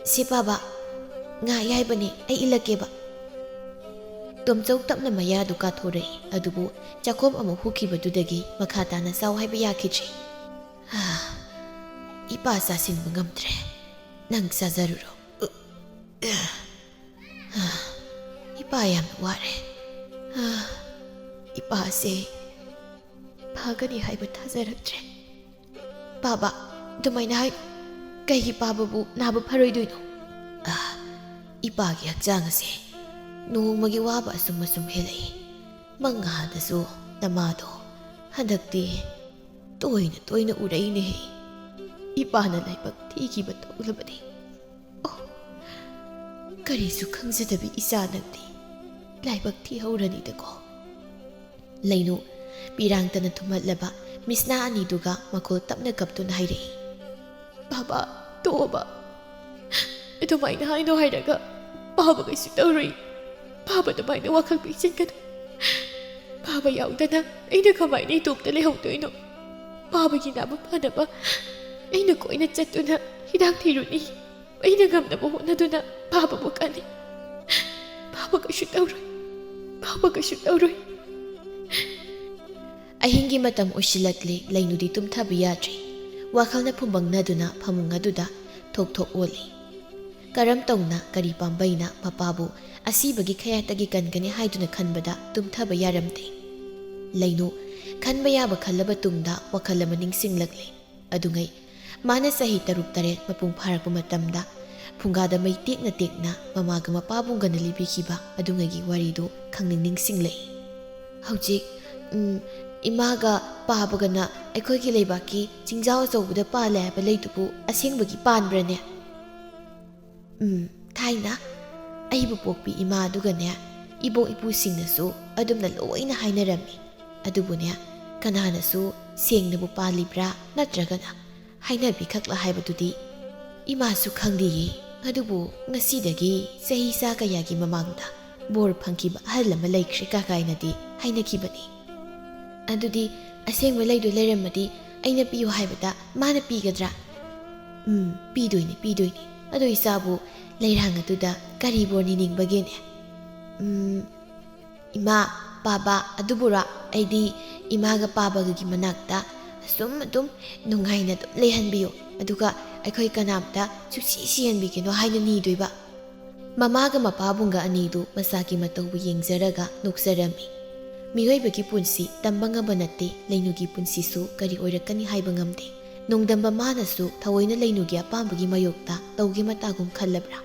"ꯁꯦ ꯕꯥꯕꯥ, ꯉꯥ ꯑꯌꯥꯏꯕꯅꯦ, ꯑꯩ ꯏꯜꯂꯛꯀꯦꯕ꯫" ꯇꯣꯝꯆꯧ ꯇꯞꯅ ꯃꯌꯥꯗꯨ ꯀꯥꯊꯣꯔꯛꯏ, ꯑꯗꯨꯕꯨ ꯆꯥꯛꯈꯣꯝ ꯑꯃꯨꯛ ꯍꯨꯈꯤꯕꯗꯨꯗꯒꯤ ꯃꯈꯥ ꯇꯥꯅ ꯆꯥꯎ ꯍꯥꯏꯕ ꯌꯥꯈꯤꯗ꯭ꯔꯦ꯫ "ꯍꯥ, ꯏꯄꯥ ꯆꯥꯁꯤꯟꯕ ꯉꯝꯗ꯭ꯔꯦ, ꯅꯪ ꯆꯥꯖꯔꯨꯔꯣ꯫ ꯏꯄꯥ ꯌꯥꯝꯅ ꯋꯥꯔꯦ꯫ ꯏꯄꯥꯁꯦ ꯐꯒꯅꯤ ꯍꯥꯏꯕ ꯊꯥꯖꯔꯛꯇ꯭ꯔꯦ꯫" "ꯕꯥꯕꯥ, ꯑꯗꯨꯃꯥꯏꯅ ꯍꯥꯏ꯫ ꯀꯩꯒꯤ ꯄꯥꯕꯕꯨ ꯅꯥꯕ ꯐꯔꯣꯏꯗꯣꯏꯅꯣ?" "ꯑ, ꯏꯄꯥꯒꯤ ꯍꯛꯆꯥꯡ ꯑꯁꯦ ꯅꯣꯡꯃꯒꯤ ꯋꯥꯕ ꯑꯁꯨꯝ ꯑꯁꯨꯝ ꯍꯦꯜꯂꯛꯏ꯫ ꯃꯪ ꯉꯍꯥꯗꯁꯨ ꯅꯃꯥꯗꯣ ꯍꯟꯗꯛꯇꯤ ꯇꯣꯏꯅ ꯇꯣꯏꯅ ꯎꯔꯛꯏꯅꯦ꯫ ꯏꯄꯥꯅ ꯂꯥꯏꯕꯛ ꯊꯤꯈꯤꯕ ꯊꯣꯛꯂꯕꯅꯤ꯫ ꯑꯣ, ꯀꯔꯤꯁꯨ ꯈꯪꯖꯗꯕꯤ ꯏꯆꯥ ꯅꯪꯗꯤ ꯂꯥꯏꯕꯛ ꯊꯤꯍꯧꯔꯅꯤꯗꯀꯣ꯫" ꯂꯩꯅꯨ ꯄꯤꯔꯥꯡꯇꯅ ꯊꯨꯝꯍꯠꯂꯕ ꯃꯤꯁꯅꯥ ꯑꯅꯤꯗꯨꯒ ꯃꯈꯣꯜ ꯇꯞꯅ ꯀꯞꯇꯨꯅ ꯍꯥꯏꯔꯛꯏ꯫ "ꯕꯥꯕꯥ, ꯇꯣꯛꯑꯣꯕ꯫ ꯑꯗꯨꯃꯥꯏꯅ ꯍꯥꯏꯅꯣ ꯍꯥꯏꯔꯒ ꯄꯥꯕ ꯀꯩꯁꯨ ꯇꯧꯔꯨꯏ꯫ ꯄꯥꯕ ꯑꯗꯨꯃꯥꯏꯅ ꯋꯥꯈꯜ ꯄꯤꯛꯁꯤꯟꯒꯅꯨ꯫ ꯄꯥꯕ ꯌꯥꯎꯗꯅ ꯑꯩꯅ ꯀꯃꯥꯏꯅ ꯏꯇꯣꯝꯇ ꯂꯩꯍꯧꯗꯣꯏꯅꯣ? ꯄꯥꯕꯒꯤ ꯅꯥꯕ ꯐꯅꯕ ꯑꯩꯅ ꯀꯣꯏꯅ ꯆꯠꯇꯨꯅ ꯍꯤꯗꯥꯛ ꯊꯤꯔꯨꯅꯤ꯫ ꯑꯩꯅ ꯉꯝꯅꯕ ꯍꯣꯠꯅꯗꯨꯅ ꯄꯥꯕꯕꯨ ꯀꯜꯂꯤ꯫ ꯄꯥꯕ ꯀꯩꯁꯨ ꯇꯧꯔꯣꯏ꯫ ꯄꯥꯕ ꯀꯩꯁꯨ ꯇꯧꯔꯣꯏ꯫" ꯑꯍꯤꯡꯒꯤ ꯃꯇꯝ ꯑꯣꯏꯁꯤꯜꯂꯛꯂꯦ꯫ ꯂꯩꯅꯨꯗꯤ ꯇꯨꯝꯊꯕ ꯌꯥꯗ꯭ꯔꯤ꯫ ꯋꯥꯈꯜꯅ ꯐꯨꯝꯕꯪꯅꯗꯨꯅ ꯐꯃꯨꯡ ꯑꯗꯨꯗ ꯊꯣꯛ ꯊꯣꯛ ꯑꯣꯜꯂꯤ꯫ ꯀꯔꯝ ꯇꯧꯅ, ꯀꯔꯤ ꯄꯥꯝꯕꯩꯅ ꯃꯄꯥꯕꯨ ꯑꯁꯤꯕꯒꯤ ꯈꯌꯥꯠꯇꯒꯤ ꯀꯟꯒꯅꯤ ꯍꯥꯏꯗꯨꯅ ꯈꯟꯕꯗ ꯇꯨꯝꯊꯕ ꯌꯥꯔꯝꯗꯦ꯫ ꯂꯩꯅꯨ ꯈꯟꯕ ꯌꯥꯕ ꯈꯜꯂꯕ ꯇꯨꯡꯗ ꯋꯥꯈꯜ ꯑꯃ ꯅꯤꯡꯁꯤꯡꯂꯛꯂꯦ꯫ ꯑꯗꯨꯉꯩ ꯃꯥꯅ ꯆꯍꯤ ꯇꯔꯨꯛ ꯇꯔꯦꯠ ꯃꯄꯨꯡ ꯐꯥꯔꯛꯄ ꯃꯇꯝꯗ ꯐꯨꯡꯒꯥꯗ ꯃꯩ ꯇꯦꯛꯅ ꯇꯦꯛꯅ ꯃꯃꯥꯒ ꯃꯄꯥꯕꯨꯡꯒꯅ ꯂꯤꯕꯤꯈꯤꯕ ꯑꯗꯨꯉꯩꯒꯤ ꯋꯥꯔꯤꯗꯨ ꯈꯪꯅꯤꯡ ꯅꯤꯡꯁꯤꯡꯂꯛꯏ꯫ ꯍꯧꯖꯤꯛ, ꯎꯝ, ꯏꯃꯥꯒ ꯄꯥꯕꯒꯅ ꯑꯩꯈꯣꯏꯒꯤ ꯂꯩꯕꯥꯛꯀꯤ ꯆꯤꯡꯖꯥꯎ ꯑꯆꯧꯕꯗ ꯄꯥꯜꯂꯦ ꯍꯥꯏꯕ ꯂꯩꯗꯨꯕꯨ ꯑꯁꯦꯡꯕꯒꯤ ꯄꯥꯟꯕ꯭ꯔꯅꯦ? ꯎꯝ, ꯊꯥꯏꯅ ꯑꯩꯕꯨ ꯄꯣꯛꯄꯤ ꯏꯃꯥ ꯑꯗꯨꯒꯅꯦ, ꯏꯕꯣꯛ ꯏꯄꯨꯁꯤꯡꯅꯁꯨ ꯑꯗꯨꯝꯅ ꯂꯣꯏꯅ ꯍꯥꯏꯅꯔꯝꯃꯤ꯫ ꯑꯗꯨꯕꯨꯅꯦ, ꯀꯅꯥꯅꯁꯨ ꯁꯦꯡꯅꯕꯨ ꯄꯥꯜꯂꯤꯕ꯭ꯔꯥ ꯅꯠꯇ꯭ꯔꯒꯅ ꯍꯥꯏꯅꯕꯤꯈꯛꯂ ꯍꯥꯏꯕꯗꯨꯗꯤ ꯏꯃꯥꯁꯨ ꯈꯪꯗꯦꯌꯦ꯫ ꯑꯗꯨꯕꯨ ꯉꯁꯤꯗꯒꯤ ꯆꯍꯤ ꯆꯥ ꯀꯌꯥꯒꯤ ꯃꯃꯥꯡꯗ ꯕꯣꯔ ꯐꯪꯈꯤꯕ ꯑꯍꯜ ꯑꯃ ꯂꯩꯈ꯭ꯔꯦ ꯀꯥ ꯀꯥꯏꯅꯗꯤ ꯍꯥꯏꯅꯈꯤꯕꯅꯤ꯫ ꯑꯗꯨꯗꯤ ꯑꯁꯦꯡꯕ ꯂꯩꯗꯣ ꯂꯩꯔꯝꯃꯗꯤ ꯑꯩꯅ ꯄꯤꯌꯨ ꯍꯥꯏꯕꯗ ꯃꯥꯅ ꯄꯤꯒꯗ꯭ꯔꯥ? ꯎꯝ, ꯄꯤꯗꯣꯏꯅꯤ, ꯄꯤꯗꯣꯏꯅꯤ꯫ ꯑꯗꯣ ꯏꯆꯥꯕꯨ ꯂꯩꯔꯥꯡ ꯑꯗꯨꯗ ꯀꯔꯤ ꯕꯣꯔ ꯅꯤꯅꯤꯡꯕꯒꯦꯅꯦ? ꯎꯝ, ꯏꯃꯥ, ꯄꯥꯕ ꯑꯗꯨꯕꯨꯔꯣ? ꯑꯩꯗꯤ ꯏꯃꯥꯒ ꯄꯥꯕꯒꯒꯤ ꯃꯅꯥꯛꯇ ꯑꯁꯨꯝ ꯑꯗꯨꯝ ꯅꯨꯡꯉꯥꯏꯅ ꯑꯗꯨꯝ ꯂꯩꯍꯟꯕꯤꯌꯨ, ꯑꯗꯨꯒ ꯑꯩꯈꯣꯏ ꯀꯅꯥꯝꯇ ꯁꯨꯛꯁꯤ ꯁꯤꯍꯟꯕꯤꯒꯅꯨ ꯍꯥꯏꯅ ꯅꯤꯗꯣꯏꯕ꯫ ꯃꯃꯥꯒ ꯃꯄꯥꯕꯨꯡꯒ ꯑꯅꯤꯗꯨ ꯃꯆꯥꯒꯤ ꯃꯇꯧꯕꯨ ꯌꯦꯡꯖꯔꯒ ꯅꯣꯛꯆꯔꯝꯃꯤ꯫ ꯃꯤꯑꯣꯏꯕꯒꯤ ꯄꯨꯟꯁꯤ ꯇꯝꯕ ꯉꯝꯕ ꯅꯠꯇꯦ, ꯂꯩꯅꯨꯒꯤ ꯄꯨꯟꯁꯤꯁꯨ ꯀꯔꯤ ꯑꯣꯏꯔꯛꯀꯅꯤ ꯍꯥꯏꯕ ꯉꯝꯗꯦ꯫ ꯅꯣꯡꯗꯝꯕ ꯃꯥꯅꯁꯨ ꯊꯑꯣꯏꯅ ꯂꯩꯅꯨꯒꯤ ꯑꯄꯥꯝꯕꯒꯤ ꯃꯥꯌꯣꯛꯇ ꯇꯧꯒꯦ ꯃꯇꯥꯒꯨꯝ ꯈꯜꯂꯕ꯭ꯔꯥ?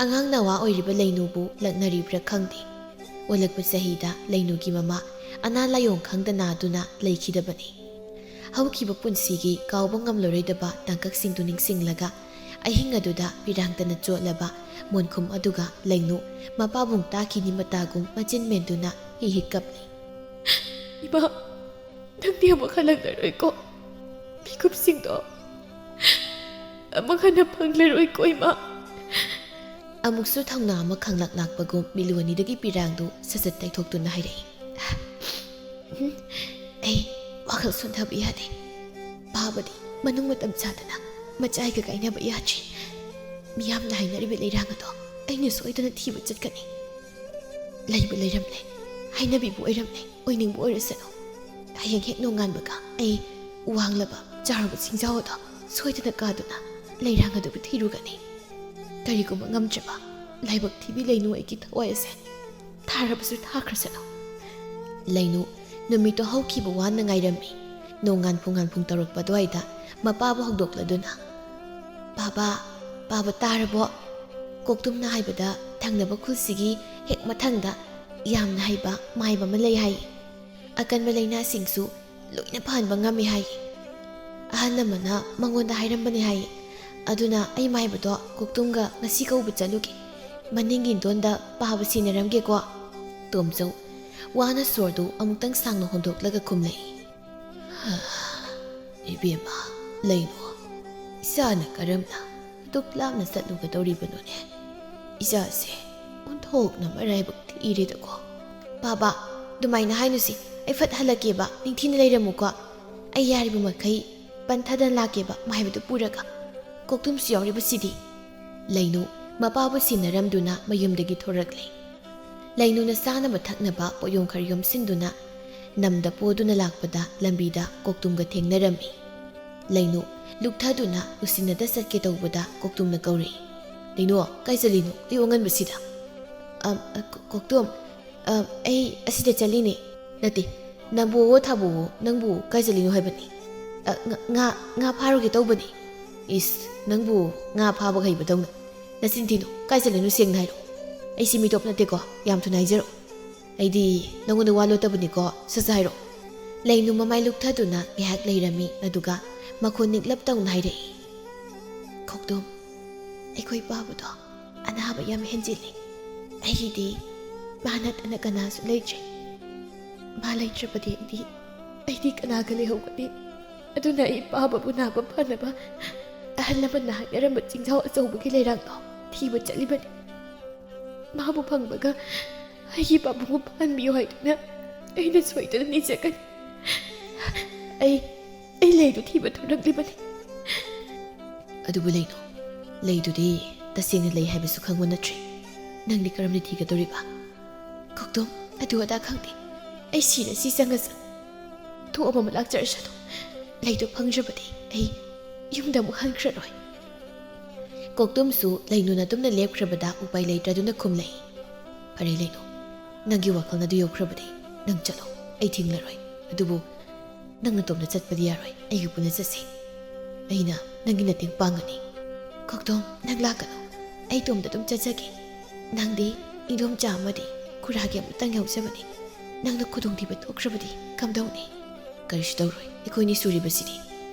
ꯑꯉꯥꯡ ꯅꯋꯥ ꯑꯣꯏꯔꯤꯕ ꯂꯩꯅꯨꯕꯨ ꯂꯛꯅꯔꯤꯕ꯭ꯔꯥ ꯈꯪꯗꯦ꯫ ꯑꯣꯜꯂꯛꯄ ꯆꯍꯤꯗ ꯂꯩꯅꯨꯒꯤ ꯃꯃꯥ ꯑꯅꯥ ꯂꯥꯏꯌꯣꯡ ꯈꯪꯗ ꯅꯥꯗꯨꯅ ꯂꯩꯈꯤꯗꯕꯅꯤ꯫ ꯍꯧꯈꯤꯕ ꯄꯨꯟꯁꯤꯒꯤ ꯀꯥꯎꯕ ꯉꯝꯂꯔꯣꯏꯗꯕ ꯇꯥꯡꯀꯛꯁꯤꯡꯗꯨ ꯅꯤꯡꯁꯤꯡꯂꯒ ꯑꯍꯤꯡ ꯑꯗꯨꯗ ꯄꯤꯔꯥꯡꯇꯅ ꯆꯣꯠꯂꯕ ꯃꯣꯟꯈꯨꯝ ꯑꯗꯨꯒ ꯂꯩꯅꯨ ꯃꯄꯥꯕꯨꯡ ꯇꯥꯈꯤꯅꯤ ꯃꯇꯥꯒꯨꯝ ꯃꯆꯤꯟ ꯃꯦꯟꯗꯨꯅ ꯍꯤ ꯍꯤ ꯀꯞꯂꯤ꯫ ꯏꯃꯥ, ꯅꯪꯗꯤ ꯑꯃꯨꯛ ꯍꯜꯂꯛꯂꯔꯣꯏꯀꯣ꯫ ꯃꯤꯀꯨꯞꯁꯤꯡꯗꯣ ꯑꯃꯨꯛ ꯍꯟꯅ ꯐꯪꯂꯔꯣꯏꯀꯣ ꯏꯃꯥ꯫ ꯑꯃꯨꯛꯁꯨ ꯊꯧꯅꯥ ꯑꯃ ꯈꯪꯂꯛ ꯂꯥꯛꯄꯒꯨꯝ ꯃꯤꯠꯂꯨ ꯑꯅꯤꯗꯒꯤ ꯄꯤꯔꯥꯡꯗꯨ ꯁꯠ ꯁꯠ ꯇꯩꯊꯣꯛꯇꯨꯅ ꯍꯥꯏꯔꯛꯏ꯫ ꯎꯝ, ꯑꯩ ꯋꯥꯈꯜ ꯁꯣꯟꯊꯕ ꯌꯥꯗꯦ꯫ ꯄꯥꯕꯗꯤ ꯃꯅꯨꯡ ꯃꯇꯝ ꯆꯥꯗꯅ ꯃꯆꯥꯏꯒ ꯀꯥꯏꯅꯕ ꯌꯥꯗ꯭ꯔꯤ꯫ ꯃꯤꯌꯥꯝꯅ ꯍꯥꯏꯅꯔꯤꯕ ꯂꯩꯔꯥꯡ ꯑꯗꯣ ꯑꯩꯅ ꯁꯣꯏꯗꯅ ꯊꯤꯕ ꯆꯠꯀꯅꯤ꯫ ꯂꯩꯕ ꯂꯩꯔꯝꯂꯦ, ꯍꯥꯏꯅꯕꯤꯕ ꯑꯣꯏꯔꯝꯂꯦ, ꯑꯣꯏꯅꯤꯡꯕ ꯑꯣꯏꯔꯁꯅꯨ꯫ ꯍꯌꯦꯡ ꯍꯦꯛ ꯅꯣꯡꯉꯥꯟꯕꯒ ꯑꯩ ꯋꯥꯡꯂꯕ ꯆꯥꯎꯔꯕ ꯆꯤꯡꯖꯥꯎ ꯑꯗꯣ ꯁꯣꯏꯗꯅ ꯀꯥꯗꯨꯅ ꯂꯩꯔꯥꯡ ꯑꯗꯨꯕꯨ ꯊꯤꯔꯨꯒꯅꯤ꯫ ꯀꯔꯤꯒꯨꯝꯕ ꯉꯝꯗ꯭ꯔꯕ ꯂꯥꯏꯕꯛ ꯊꯤꯕꯤ ꯂꯩꯅꯨ ꯑꯩꯒꯤ ꯊꯋꯥꯏ ꯑꯁꯦ ꯊꯥꯔꯕꯁꯨ ꯊꯥꯈ꯭ꯔꯁꯅꯨ꯫ ꯂꯩꯅꯨ ꯅꯨꯃꯤꯠꯇꯣ ꯍꯧꯈꯤꯕ ꯋꯥꯅ ꯉꯥꯏꯔꯝꯃꯤ꯫ ꯅꯣꯡꯉꯥꯟ ꯄꯨꯡꯉꯥꯟ ꯄꯨꯡ ꯇꯔꯨꯛ ꯑꯗꯨꯋꯥꯏꯗ ꯃꯄꯥꯕꯨ ꯍꯧꯗꯣꯛꯂꯗꯨꯅ, "ꯕꯥꯕꯥ, "ꯄꯥꯕ ꯇꯥꯔꯕꯣ? ꯀꯣꯛꯇꯨꯝꯅ ꯍꯥꯏꯕꯗ ꯊꯪꯅꯕ ꯈꯨꯜꯁꯤꯒꯤ ꯍꯦꯛ ꯃꯊꯪꯗ ꯌꯥꯝꯅ ꯍꯩꯕ ꯃꯥꯏꯕ ꯑꯃ ꯂꯩ ꯍꯥꯏ꯫ ꯑꯀꯟꯕ ꯂꯥꯏꯅꯥꯁꯤꯡꯁꯨ ꯂꯣꯏꯅ ꯐꯍꯟꯕ ꯉꯝꯃꯤ ꯍꯥꯏ꯫ ꯑꯍꯜ ꯑꯃꯅ ꯃꯉꯣꯟꯗ ꯍꯥꯏꯔꯝꯕꯅꯤ ꯍꯥꯏ꯫ ꯑꯗꯨꯅ ꯑꯩ ꯃꯥꯏꯕꯗꯣ ꯀꯣꯛꯇꯨꯝꯒ ꯉꯁꯤ ꯀꯧꯕ ꯆꯠꯂꯨꯒꯦ꯫ ꯃꯅꯤꯡꯒꯤ ꯏꯟꯗꯣꯟꯗ ꯄꯥꯕ ꯁꯤꯟꯅꯔꯝꯒꯦꯀꯣ꯫" ꯇꯣꯝꯆꯧ ꯋꯥꯅ ꯁꯣꯔꯗꯨ ꯑꯃꯨꯛꯇꯪ ꯁꯥꯡꯅ ꯍꯣꯟꯗꯣꯛꯂꯒ ꯈꯨꯝꯂꯛꯏ꯫ "ꯏꯕꯦꯝꯃ, ꯂꯩꯅꯣ, ꯏꯆꯥꯅ ꯀꯔꯝꯅ ꯑꯗꯨꯛ ꯂꯥꯞꯅ ꯆꯠꯂꯨꯒꯗꯧꯔꯤꯕꯅꯣꯅꯦ? ꯏꯆꯥꯁꯦ ꯑꯣꯟꯊꯣꯛꯅ ꯃꯔꯥꯏꯕꯛ ꯊꯤꯔꯦꯗꯀꯣ꯫" "ꯕꯥꯕꯥ, ꯑꯗꯨꯃꯥꯏꯅ ꯍꯥꯏꯅꯨꯁꯤ꯫ ꯑꯩ ꯐꯠ ꯍꯜꯂꯛꯀꯦꯕ, ꯅꯤꯡꯊꯤꯅ ꯂꯩꯔꯝꯃꯨꯀꯣ꯫ ꯑꯩ ꯌꯥꯔꯤꯕ ꯃꯈꯩ ꯄꯟꯊꯗꯅ ꯂꯥꯛꯀꯦꯕ, ꯃꯥꯏꯕꯗꯨ ꯄꯨꯔꯒ꯫ ꯀꯣꯛꯇꯨꯝꯁꯨ ꯌꯥꯎꯔꯤꯕꯁꯤꯗꯤ꯫" ꯂꯩꯅꯨ ꯃꯄꯥꯕꯨ ꯁꯤꯟꯅꯔꯝꯗꯨꯅ ꯃꯌꯨꯝꯗꯒꯤ ꯊꯣꯔꯛꯂꯦ꯫ ꯂꯩꯅꯨꯅ ꯆꯥꯅꯕ ꯊꯛꯅꯕ ꯄꯣꯠꯌꯣꯝ ꯈꯔ ꯌꯣꯝꯁꯤꯟꯗꯨꯅ ꯅꯝꯗ ꯄꯣꯗꯨꯅ ꯂꯥꯛꯄꯗ ꯂꯝꯕꯤꯗ ꯀꯣꯛꯇꯨꯝꯒ ꯊꯦꯡꯅꯔꯝꯃꯤ꯫ ꯂꯩꯅꯨ ꯂꯨꯛꯊꯗꯨꯅ ꯎꯁꯤꯟꯅꯗ ꯆꯠꯀꯦ ꯇꯧꯕꯗ ꯀꯣꯛꯇꯨꯝꯅ ꯀꯧꯔꯛꯏ꯫ "ꯂꯩꯅꯨ, ꯀꯥꯏ ꯆꯠꯂꯤꯅꯣ ꯑꯌꯨꯛ ꯑꯉꯟꯕꯁꯤꯗ?" "ꯑ, ꯑ, ꯀꯣ-, ꯀꯣꯛꯇꯨꯝ, ꯑ, ꯑꯩ ꯑꯁꯤꯗ ꯆꯠꯂꯤꯅꯦ꯫" "ꯅꯠꯇꯦ, ꯅꯝꯕꯨꯑꯣ ꯊꯥꯕꯨꯑꯣ, ꯅꯪꯕꯨ ꯀꯥꯏ ꯆꯠꯂꯤꯅꯣ ꯍꯥꯏꯕꯅꯤ?" "ꯑ, ꯉꯥ, ꯉꯥ, ꯉꯥ ꯐꯥꯔꯨꯒꯦ ꯇꯧꯕꯅꯤ꯫" "ꯏꯁ, ꯅꯪꯕꯨ ꯉꯥ ꯐꯥꯕ ꯍꯩꯕꯗꯧꯅ꯫ ꯅꯆꯤꯟ ꯊꯤꯅꯨ, ꯀꯥꯏ ꯆꯠꯂꯤꯅꯣ ꯁꯦꯡꯅ ꯍꯥꯏꯔꯛꯑꯣ꯫ ꯑꯩꯁꯤ ꯃꯤꯇꯣꯞ ꯅꯠꯇꯦꯀꯣ, ꯌꯥꯝ ꯊꯨꯅ ꯍꯥꯏꯖꯔꯛꯑꯣ꯫ ꯑꯩꯗꯤ ꯅꯉꯣꯟꯗ ꯋꯥ ꯂꯣꯠꯇꯕꯅꯤꯀꯣ, ꯁꯠ ꯁꯠ ꯍꯥꯏꯔꯛꯑꯣ꯫" ꯂꯩꯅꯨ ꯃꯃꯥꯏ ꯂꯨꯛꯊꯗꯨꯅ ꯉꯥꯏꯍꯥꯛ ꯂꯩꯔꯝꯃꯤ, ꯑꯗꯨꯒ ꯃꯈꯣꯟ ꯅꯤꯛꯂꯞ ꯇꯧꯅ ꯍꯥꯏꯔꯛꯏ꯫ "ꯈꯣꯛꯇꯣꯝ, ꯑꯩꯈꯣꯏ ꯄꯥꯕꯗꯣ ꯑꯅꯥꯕ ꯌꯥꯝ ꯍꯦꯟꯖꯤꯜꯂꯤ꯫ ꯑꯩꯒꯤꯗꯤ ꯃꯥ ꯅꯠꯇꯅ ꯀꯅꯥꯁꯨ ꯂꯩꯇ꯭ꯔꯦ꯫ ꯃꯥ ꯂꯩꯇ꯭ꯔꯕꯗꯤ ꯑꯩꯗꯤ, ꯑꯩꯗꯤ ꯀꯅꯥꯒ ꯂꯩꯍꯧꯒꯅꯤ? ꯑꯗꯨꯅ ꯑꯩ ꯄꯥꯕꯕꯨ ꯅꯥꯕ ꯐꯅꯕ ꯑꯍꯜ ꯂꯃꯟꯅ ꯍꯥꯏꯅꯔꯝꯕ ꯆꯤꯡꯖꯥꯎ ꯑꯆꯧꯕꯒꯤ ꯂꯩꯔꯥꯡꯗꯣ ꯊꯤꯕ ꯆꯠꯂꯤꯕꯅꯤ꯫ ꯃꯥꯕꯨ ꯐꯪꯕꯒ ꯑꯩꯒꯤ ꯄꯥꯕꯨꯡꯕꯨ ꯐꯍꯟꯕꯤꯌꯨ ꯍꯥꯏꯗꯨꯅ ꯑꯩꯅ ꯁꯣꯏꯗꯅ ꯅꯤꯖꯒꯅꯤ꯫ ꯑꯩ, ꯑꯩ ꯂꯩꯗꯨ ꯊꯤꯕ ꯊꯣꯔꯛꯂꯤꯕꯅꯤ꯫" "ꯑꯗꯨꯕꯨ ꯂꯩꯅꯨ, ꯂꯩꯗꯨꯗꯤ ꯇꯁꯦꯡꯅ ꯂꯩ ꯍꯥꯏꯕꯁꯨ ꯈꯪꯕ ꯅꯠꯇ꯭ꯔꯤ꯫ ꯅꯪꯗꯤ ꯀꯔꯝꯅ ꯊꯤꯒꯗꯧꯔꯤꯕ?" "ꯈꯣꯛꯇꯣꯝ, ꯑꯗꯨ ꯑꯗꯥ ꯈꯪꯗꯦ꯫ ꯑꯩ ꯁꯤꯔꯁꯤ ꯆꯪꯉꯁꯨ, ꯊꯣꯛꯑꯕ ꯑꯃ ꯂꯥꯛꯆꯔꯁꯅꯨ꯫ ꯂꯩꯗꯨ ꯐꯪꯗ꯭ꯔꯕꯗꯤ ꯑꯩ ꯌꯨꯝꯗ ꯑꯃꯨꯛ ꯍꯟꯈ꯭ꯔꯔꯣꯏ꯫" ꯀꯣꯛꯇꯨꯝꯁꯨ ꯂꯩꯅꯨꯅ ꯇꯨꯝꯅ ꯂꯦꯞꯈ꯭ꯔꯕꯗ ꯎꯄꯥꯏ ꯂꯩꯇ꯭ꯔꯗꯨꯅ ꯈꯨꯝꯂꯛꯏ꯫ "ꯐꯔꯦ ꯂꯩꯅꯨ, ꯅꯪꯒꯤ ꯋꯥꯈꯜꯅ ꯑꯗꯨ ꯌꯧꯈ꯭ꯔꯕꯗꯤ ꯅꯪ ꯆꯠꯂꯣ, ꯑꯩ ꯊꯤꯡꯂꯔꯣꯏ꯫ ꯑꯗꯨꯕꯨ ꯅꯪ ꯅꯇꯣꯝꯇ ꯆꯠꯄꯗꯤ ꯌꯥꯔꯣꯏ, ꯑꯩꯒ ꯄꯨꯟꯅ ꯆꯠꯁꯤ꯫ ꯑꯩꯅ ꯅꯪꯒꯤ ꯃꯇꯦꯡ ꯄꯥꯡꯒꯅꯤ꯫" "ꯀꯧꯇꯣꯝ, ꯅꯪ ꯂꯥꯛꯀꯅꯨ꯫ ꯑꯩ ꯏꯇꯣꯝꯗ ꯑꯗꯨꯝ ꯆꯠꯆꯒꯦ꯫ ꯅꯪꯗꯤ ꯏꯗꯣꯝꯆꯥ ꯑꯃꯗꯤ ꯈꯨꯔꯥꯒꯤ ꯑꯃꯇꯪ ꯌꯥꯎꯖꯕꯅꯤ꯫ ꯅꯪꯅ ꯈꯨꯗꯣꯡꯊꯤꯕ ꯊꯣꯛꯈ꯭ꯔꯕꯗꯤ ꯀꯝꯗꯧꯅꯤ?" "ꯀꯔꯤꯁꯨ ꯇꯧꯔꯣꯏ꯫ ꯑꯩꯈꯣꯏꯅꯤ ꯁꯨꯔꯤꯕꯁꯤꯗꯤ꯫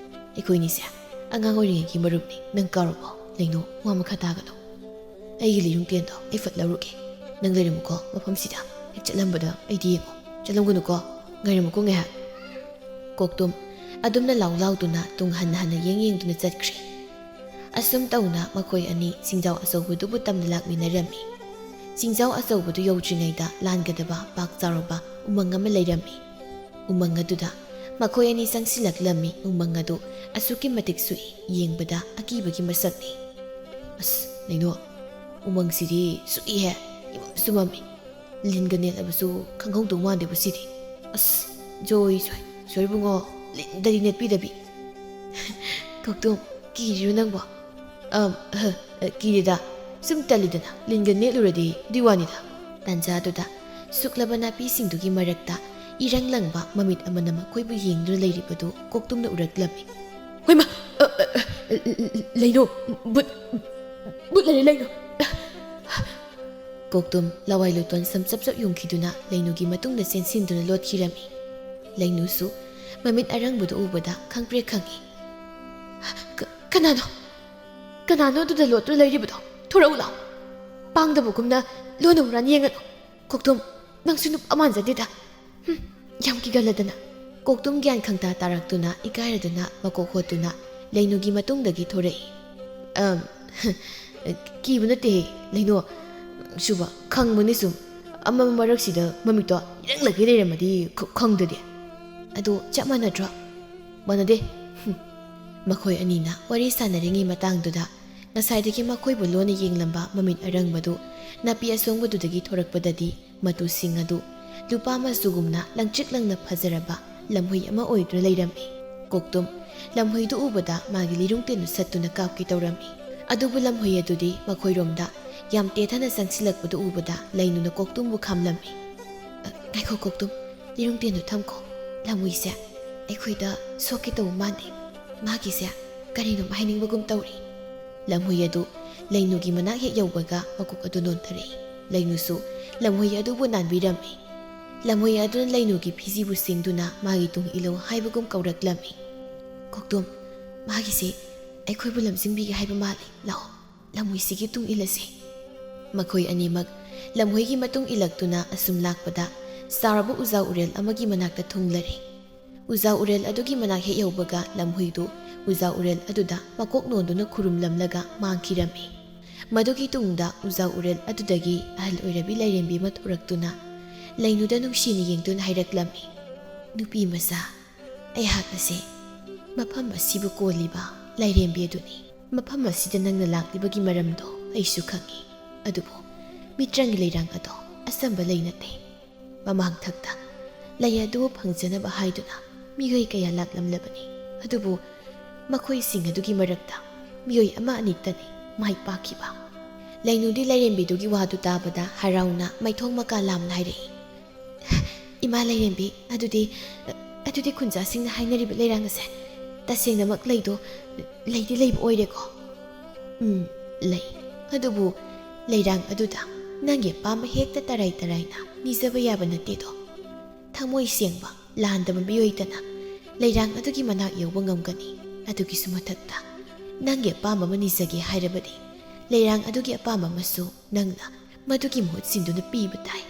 ꯑꯩꯈꯣꯏꯅꯤꯁꯦ ꯑꯉꯥꯡ ꯑꯣꯏꯔꯤꯉꯩꯒꯤ ꯃꯔꯨꯞꯅꯤ꯫ ꯅꯪ ꯀꯥꯎꯔꯕꯣ?" "ꯂꯩꯅꯨ, ꯋꯥ ꯃꯈꯥ ꯇꯥꯒꯅꯨ꯫ ꯑꯩꯒꯤ ꯂꯤꯔꯨꯡ ꯇꯦꯟꯗꯣ ꯑꯩ ꯐꯠ ꯂꯧꯔꯨꯒꯦ꯫ ꯅꯪ ꯂꯩꯔꯝꯃꯨꯀꯣ ꯃꯐꯝꯁꯤꯗ꯫ ꯍꯦꯛ ꯆꯠꯂꯝꯕꯗ ꯑꯩꯗꯤ ꯌꯦꯡꯉꯣ꯫ ꯆꯠꯂꯝꯒꯅꯨꯀꯣ꯫ ꯉꯥꯏꯔꯝꯃꯨꯀꯣ ꯉꯥꯏꯍꯥꯛ꯫" ꯀꯣꯛꯇꯨꯝ ꯑꯗꯨꯝꯅ ꯂꯥꯎ ꯂꯥꯎꯗꯨꯅ ꯇꯨꯡ ꯍꯟꯅ ꯍꯟꯅ ꯌꯦꯡ ꯌꯦꯡꯗꯨꯅ ꯆꯠꯈ꯭ꯔꯦ꯫ ꯑꯁꯨꯝ ꯇꯧꯅ ꯃꯈꯣꯏ ꯑꯅꯤ ꯆꯤꯡꯖꯥꯎ ꯑꯆꯧꯕꯗꯨꯕꯨ ꯇꯝꯅ ꯂꯥꯛꯃꯤꯟꯅꯔꯝꯃꯤ꯫ ꯆꯤꯡꯖꯥꯎ ꯑꯆꯧꯕꯗꯨ ꯌꯧꯗ꯭ꯔꯤꯉꯩꯗ ꯂꯥꯟꯒꯗꯕ ꯄꯥꯛ ꯆꯥꯎꯔꯕ ꯎꯃꯪ ꯑꯃ ꯂꯩꯔꯝꯃꯤ꯫ ꯎꯃꯪ ꯑꯗꯨꯗ ꯃꯈꯣꯏ ꯑꯅꯤ ꯆꯪꯁꯤꯜꯂꯛꯂꯝꯃꯤ꯫ ꯎꯃꯪ ꯑꯗꯨ ꯑꯁꯨꯛꯀꯤ ꯃꯇꯤꯛ ꯁꯨꯛꯏ, ꯌꯦꯡꯕꯗ ꯑꯀꯤꯕꯒꯤ ꯃꯁꯛꯅꯤ꯫ "ꯑꯁ, ꯂꯩꯅꯣ, ꯎꯃꯪꯁꯤꯗꯤ ꯁꯨꯛꯏꯍꯦ, ꯏꯃꯝꯁꯨ ꯃꯝꯃꯤ꯫ ꯂꯤꯟꯒ ꯅꯦꯠꯂꯕꯁꯨ ꯈꯪꯍꯧꯗꯧ ꯃꯥꯟꯗꯦꯕꯨ ꯁꯤꯗꯤ꯫ ꯑꯁ, ꯖꯣꯏ, ꯖꯣꯏ, ꯖꯣꯏ ꯏꯕꯨꯡꯉꯣ, ꯂꯤꯟꯗꯗꯤ ꯅꯦꯠꯄꯤꯗꯕꯤ꯫" "ꯀꯧꯇꯣꯝ, ꯀꯤꯔꯤꯔꯣ ꯅꯪꯕꯣ?" "ꯑꯝ, ꯑꯍ, ꯑ, ꯀꯤꯗꯦꯗ꯫ ꯁꯨꯝ ꯇꯜꯂꯤꯗꯅ, ꯂꯤꯟꯒ ꯅꯦꯠꯂꯨꯔꯗꯤ ꯑꯗꯨꯏ ꯋꯥꯅꯤꯗ꯫" ꯇꯥꯟꯖꯥꯗꯨꯗ ꯁꯨꯛꯂꯕ ꯅꯥꯄꯤꯁꯤꯡꯗꯨꯒꯤ ꯃꯔꯛꯇ ꯏꯔꯪ ꯂꯪꯕ ꯃꯃꯤꯠ ꯑꯃꯅ ꯃꯈꯣꯏꯕꯨ ꯌꯦꯡꯗꯨꯅ ꯂꯩꯔꯤꯕꯗꯨ ꯀꯣꯛꯇꯨꯝꯅ ꯎꯔꯛꯂꯝꯃꯤ꯫ "ꯍꯣꯏꯃ, ꯑ, ꯑ, ꯑ, ꯂꯩꯅꯣ, ꯕꯨꯠ, ꯕꯨꯠ ꯂꯩꯔꯦ, ꯂꯩꯅꯣ!" ꯀꯣꯛꯇꯨꯝ ꯂꯋꯥꯏ ꯂꯨꯇꯣꯟ ꯁꯝ ꯆꯞ ꯆꯞ ꯌꯨꯡꯈꯤꯗꯨꯅ ꯂꯩꯅꯨꯒꯤ ꯃꯇꯨꯡꯗ ꯆꯦꯟꯁꯤꯟꯗꯨꯅ ꯂꯣꯠꯈꯤꯔꯝꯃꯤ꯫ ꯂꯩꯅꯨꯁꯨ ꯃꯃꯤꯠ ꯑꯔꯪꯕꯗꯨ ꯎꯕꯗ ꯈꯪꯄ꯭ꯔꯦꯛ ꯈꯪꯉꯤ꯫ "ꯀ-, ꯀꯅꯥꯅꯣ? ꯀꯅꯥꯅꯣ ꯑꯗꯨꯗ ꯂꯣꯠꯇꯨꯅ ꯂꯩꯔꯤꯕꯗꯣ? ꯊꯣꯔꯛꯎ ꯂꯥꯎ꯫ ꯄꯥꯡꯗꯕꯒꯨꯝꯅ ꯂꯣꯟꯅ ꯍꯨꯔꯥꯟ ꯌꯦꯡꯒꯅꯨ꯫ ꯀꯣꯛꯇꯨꯝ, ꯅꯪꯁꯨ ꯅꯨꯄꯥ ꯃꯥꯟꯖꯗꯦꯗ꯫ ꯍꯨꯝ, ꯌꯥꯝ ꯀꯤꯒꯜꯂꯗꯅ꯫" ꯀꯣꯛꯇꯨꯝ ꯒ꯭ꯌꯥꯟ ꯈꯪꯇꯥ ꯇꯥꯔꯛꯇꯨꯅ ꯏꯀꯥꯏꯔꯗꯨꯅ ꯃꯀꯣꯛ ꯍꯣꯠꯇꯨꯅ ꯂꯩꯅꯨꯒꯤ ꯃꯇꯨꯡꯗꯒꯤ ꯊꯣꯔꯛꯏ꯫ "ꯑꯝ, ꯀꯤꯕ ꯅꯠꯇꯦꯍꯦ, ꯂꯩꯅꯣ꯫ ꯁꯨꯕ ꯈꯪꯕꯅꯤ ꯁꯨꯝ꯫ ꯑꯃꯝ ꯃꯔꯛꯁꯤꯗ ꯃꯃꯤꯠꯇꯣ ꯏꯔꯪꯂꯒꯩ ꯂꯩꯔꯝꯃꯗꯤ ꯈ-, ꯈꯪꯗꯗꯤ꯫" "ꯑꯗꯣ ꯆꯞ ꯃꯥꯟꯅꯗ꯭ꯔꯣ?" "ꯃꯥꯟꯅꯗꯦ꯫" ꯍꯨꯝ꯫ ꯃꯈꯣꯏ ꯑꯅꯤꯅ ꯋꯥꯔꯤ ꯁꯥꯟꯅꯔꯤꯉꯩ ꯃꯇꯥꯡꯗꯨꯗ ꯉꯁꯥꯏꯗꯒꯤ ꯃꯈꯣꯏꯕꯨ ꯂꯣꯟꯅ ꯌꯦꯡꯂꯝꯕ ꯃꯃꯤꯠ ꯑꯔꯪꯕꯗꯨ ꯅꯥꯄꯤ ꯑꯁꯣꯡꯕꯗꯨꯗꯒꯤ ꯊꯣꯔꯛꯄꯗꯗꯤ ꯃꯇꯨꯁꯤꯡ ꯑꯗꯨ ꯂꯨꯄꯥ ꯃꯆꯨꯒꯨꯝꯅ ꯂꯪꯇ꯭ꯔꯤꯛ ꯂꯪꯅ ꯐꯖꯔꯕ ꯂꯝꯍꯨꯏ ꯑꯃ ꯑꯣꯏꯗꯨꯅ ꯂꯩꯔꯝꯃꯤ꯫ ꯀꯣꯛꯇꯨꯝ ꯂꯝꯍꯨꯏꯗꯨ ꯎꯕꯗ ꯃꯥꯒꯤ ꯂꯤꯔꯨꯡ ꯇꯦꯟꯗꯨ ꯁꯠꯇꯨꯅ ꯀꯥꯞꯀꯦ ꯇꯧꯔꯝꯃꯤ꯫ ꯑꯗꯨꯕꯨ ꯂꯝꯍꯨꯏ ꯑꯗꯨꯗꯤ ꯃꯈꯣꯏꯔꯣꯝꯗ ꯌꯥꯝ ꯇꯦꯊꯅ ꯆꯪꯁꯤꯜꯂꯛꯄꯗꯨ ꯎꯕꯗ ꯂꯩꯅꯨꯅ ꯀꯣꯛꯇꯨꯝꯕꯨ ꯈꯥꯝꯂꯝꯃꯤ꯫ "ꯑ, ꯉꯥꯏꯈꯣ ꯀꯣꯛꯇꯨꯝ, ꯂꯤꯔꯨꯡ ꯇꯦꯟꯗꯨ ꯊꯝꯈꯣ꯫ ꯂꯝꯍꯨꯏꯁꯦ ꯑꯩꯈꯣꯏꯗ ꯁꯣꯛꯀꯦ ꯇꯧꯕ ꯃꯥꯟꯅꯩ꯫ ꯃꯥꯒꯤꯁꯦ ꯀꯔꯤꯅꯣꯝ ꯍꯥꯏꯅꯤꯡꯕꯒꯨꯝ ꯇꯧꯔꯤ꯫" ꯂꯝꯍꯨꯏ ꯑꯗꯨ ꯂꯩꯅꯨꯒꯤ ꯃꯅꯥꯛ ꯍꯦꯛ ꯌꯧꯕꯒ ꯃꯀꯣꯛ ꯑꯗꯨ ꯅꯣꯟꯊꯔꯛꯏ꯫ ꯂꯩꯅꯨꯁꯨ ꯂꯝꯍꯨꯏ ꯑꯗꯨꯕꯨ ꯅꯥꯟꯕꯤꯔꯝꯃꯤ꯫ ꯂꯝꯍꯨꯏ ꯑꯗꯨꯅ ꯂꯩꯅꯨꯒꯤ ꯐꯤꯖꯤꯕꯨ ꯁꯤꯡꯗꯨꯅ ꯃꯥꯒꯤ ꯇꯨꯡ ꯏꯜꯂꯨ ꯍꯥꯏꯕꯒꯨꯝ ꯀꯧꯔꯛꯂꯝꯃꯤ꯫ "ꯀꯧꯗꯣꯝ, ꯃꯥꯒꯤꯁꯦ ꯑꯩꯈꯣꯏꯕꯨ ꯂꯝꯖꯤꯡꯕꯤꯒꯦ ꯍꯥꯏꯕ ꯃꯥꯜꯂꯤ꯫ ꯂꯥꯛꯑꯣ, ꯂꯝꯍꯨꯏꯁꯤꯒꯤ ꯇꯨꯡ ꯏꯜꯂꯁꯤ꯫" ꯃꯈꯣꯏ ꯑꯅꯤꯃꯛ ꯂꯝꯍꯨꯏꯒꯤ ꯃꯇꯨꯡ ꯏꯜꯂꯛꯇꯨꯅ ꯑꯁꯨꯝ ꯂꯥꯛꯄꯗ ꯆꯥꯎꯔꯕ ꯎꯖꯥ ꯎꯔꯦꯜ ꯑꯃꯒꯤ ꯃꯅꯥꯛꯇ ꯊꯨꯡꯂꯔꯦ꯫ ꯎꯖꯥ ꯎꯔꯦꯜ ꯑꯗꯨꯒꯤ ꯃꯅꯥꯛ ꯍꯦꯛ ꯌꯧꯕꯒ ꯂꯝꯍꯨꯏꯗꯨ ꯎꯖꯥ ꯎꯔꯦꯜ ꯑꯗꯨꯗ ꯃꯀꯣꯛ ꯅꯣꯟꯗꯨꯅ ꯈꯨꯔꯨꯝꯂꯝꯂꯒ ꯃꯥꯡꯈꯤꯔꯝꯃꯤ꯫ ꯃꯗꯨꯒꯤ ꯇꯨꯡꯗ ꯎꯖꯥ ꯎꯔꯦꯜ ꯑꯗꯨꯗꯒꯤ ꯑꯍꯜ ꯑꯣꯏꯔꯕꯤ ꯂꯥꯏꯔꯦꯝꯕꯤ ꯑꯃ ꯊꯣꯔꯛꯇꯨꯅ ꯂꯩꯅꯨꯗ ꯅꯨꯡꯁꯤꯅ ꯌꯦꯡꯗꯨꯅ ꯍꯥꯏꯔꯛꯂꯝꯃꯤ, "ꯅꯨꯄꯤ ꯃꯆꯥ, ꯑꯩꯍꯥꯛ ꯑꯁꯦ ꯃꯐꯝ ꯑꯁꯤꯕꯨ ꯀꯣꯜꯂꯤꯕ ꯂꯥꯏꯔꯦꯝꯕꯤ ꯑꯗꯨꯅꯤ꯫ ꯃꯐꯝ ꯑꯁꯤꯗ ꯅꯪꯅ ꯂꯥꯛꯂꯤꯕꯒꯤ ꯃꯔꯝꯗꯣ ꯑꯩꯁꯨ ꯈꯪꯏ꯫ ꯑꯗꯨꯕꯨ ꯃꯤꯇ꯭ꯔꯪꯒꯤ ꯂꯩꯔꯥꯡ ꯑꯗꯣ ꯑꯆꯝꯕ ꯂꯩ ꯅꯠꯇꯦ꯫ ꯃꯃꯥꯡ ꯊꯛꯇ ꯂꯩ ꯑꯗꯨꯕꯨ ꯐꯪꯖꯅꯕ ꯍꯥꯏꯗꯨꯅ ꯃꯤꯑꯣꯏ ꯀꯌꯥ ꯂꯥꯛꯂꯝꯂꯕꯅꯤ꯫ ꯑꯗꯨꯕꯨ ꯃꯈꯣꯏꯁꯤꯡ ꯑꯗꯨꯒꯤ ꯃꯔꯛꯇ ꯃꯤꯑꯣꯏ ꯑꯃ ꯑꯅꯤꯛꯇꯅꯤ ꯃꯥꯏ ꯄꯥꯛꯈꯤꯕ꯫" ꯂꯩꯅꯨꯗꯤ ꯂꯥꯏꯔꯦꯝꯕꯤꯗꯨꯒꯤ ꯋꯥꯗꯨ ꯇꯥꯕꯗ ꯍꯔꯥꯎꯅ ꯃꯥꯏꯊꯣꯡ ꯃꯀꯥ ꯂꯥꯝꯅ ꯍꯥꯏꯔꯛꯏ, "ꯏꯃꯥ ꯂꯥꯏꯔꯦꯝꯕꯤ, ꯑꯗꯨꯗꯤ, ꯑꯗꯨꯗꯤ ꯈꯨꯟꯖꯥꯁꯤꯡꯅ ꯍꯥꯏꯅꯔꯤꯕ ꯂꯩꯔꯥꯡ ꯑꯁꯦ ꯇꯁꯦꯡꯅꯃꯛ ꯂꯩꯗꯣ, ꯂꯩꯗꯤ ꯂꯩꯕ ꯑꯣꯏꯔꯦꯀꯣ?" "ꯎꯝ, ꯂꯩ꯫ ꯑꯗꯨꯕꯨ ꯂꯩꯔꯥꯡ ꯑꯗꯨꯗ ꯅꯪꯒꯤ ꯑꯄꯥꯝꯕ ꯍꯦꯛꯇ ꯇꯔꯥꯏ ꯇꯔꯥꯏꯅ ꯅꯤꯖꯕ ꯌꯥꯕ ꯅꯠꯇꯦꯗꯣ꯫ ꯊꯃꯣꯏ ꯁꯦꯡꯕ, ꯂꯥꯟꯗꯕ ꯃꯤꯑꯣꯏꯗꯅ ꯂꯩꯔꯥꯡ ꯑꯗꯨꯒꯤ ꯃꯅꯥꯛ ꯌꯧꯕ ꯉꯝꯒꯅꯤ꯫ ꯑꯗꯨꯒꯤꯁꯨ ꯃꯊꯛꯇ ꯅꯪꯒꯤ ꯑꯄꯥꯝꯕ ꯑꯃ ꯅꯤꯖꯒꯦ ꯍꯥꯏꯔꯕꯗꯤ ꯂꯩꯔꯥꯡ ꯑꯗꯨꯒꯤ ꯑꯄꯥꯝꯕ ꯑꯃꯁꯨ ꯅꯪꯅ ꯃꯗꯨꯒꯤ ꯃꯍꯨꯠ ꯁꯤꯟꯗꯨꯅ ꯄꯤꯕ ꯇꯥꯏ꯫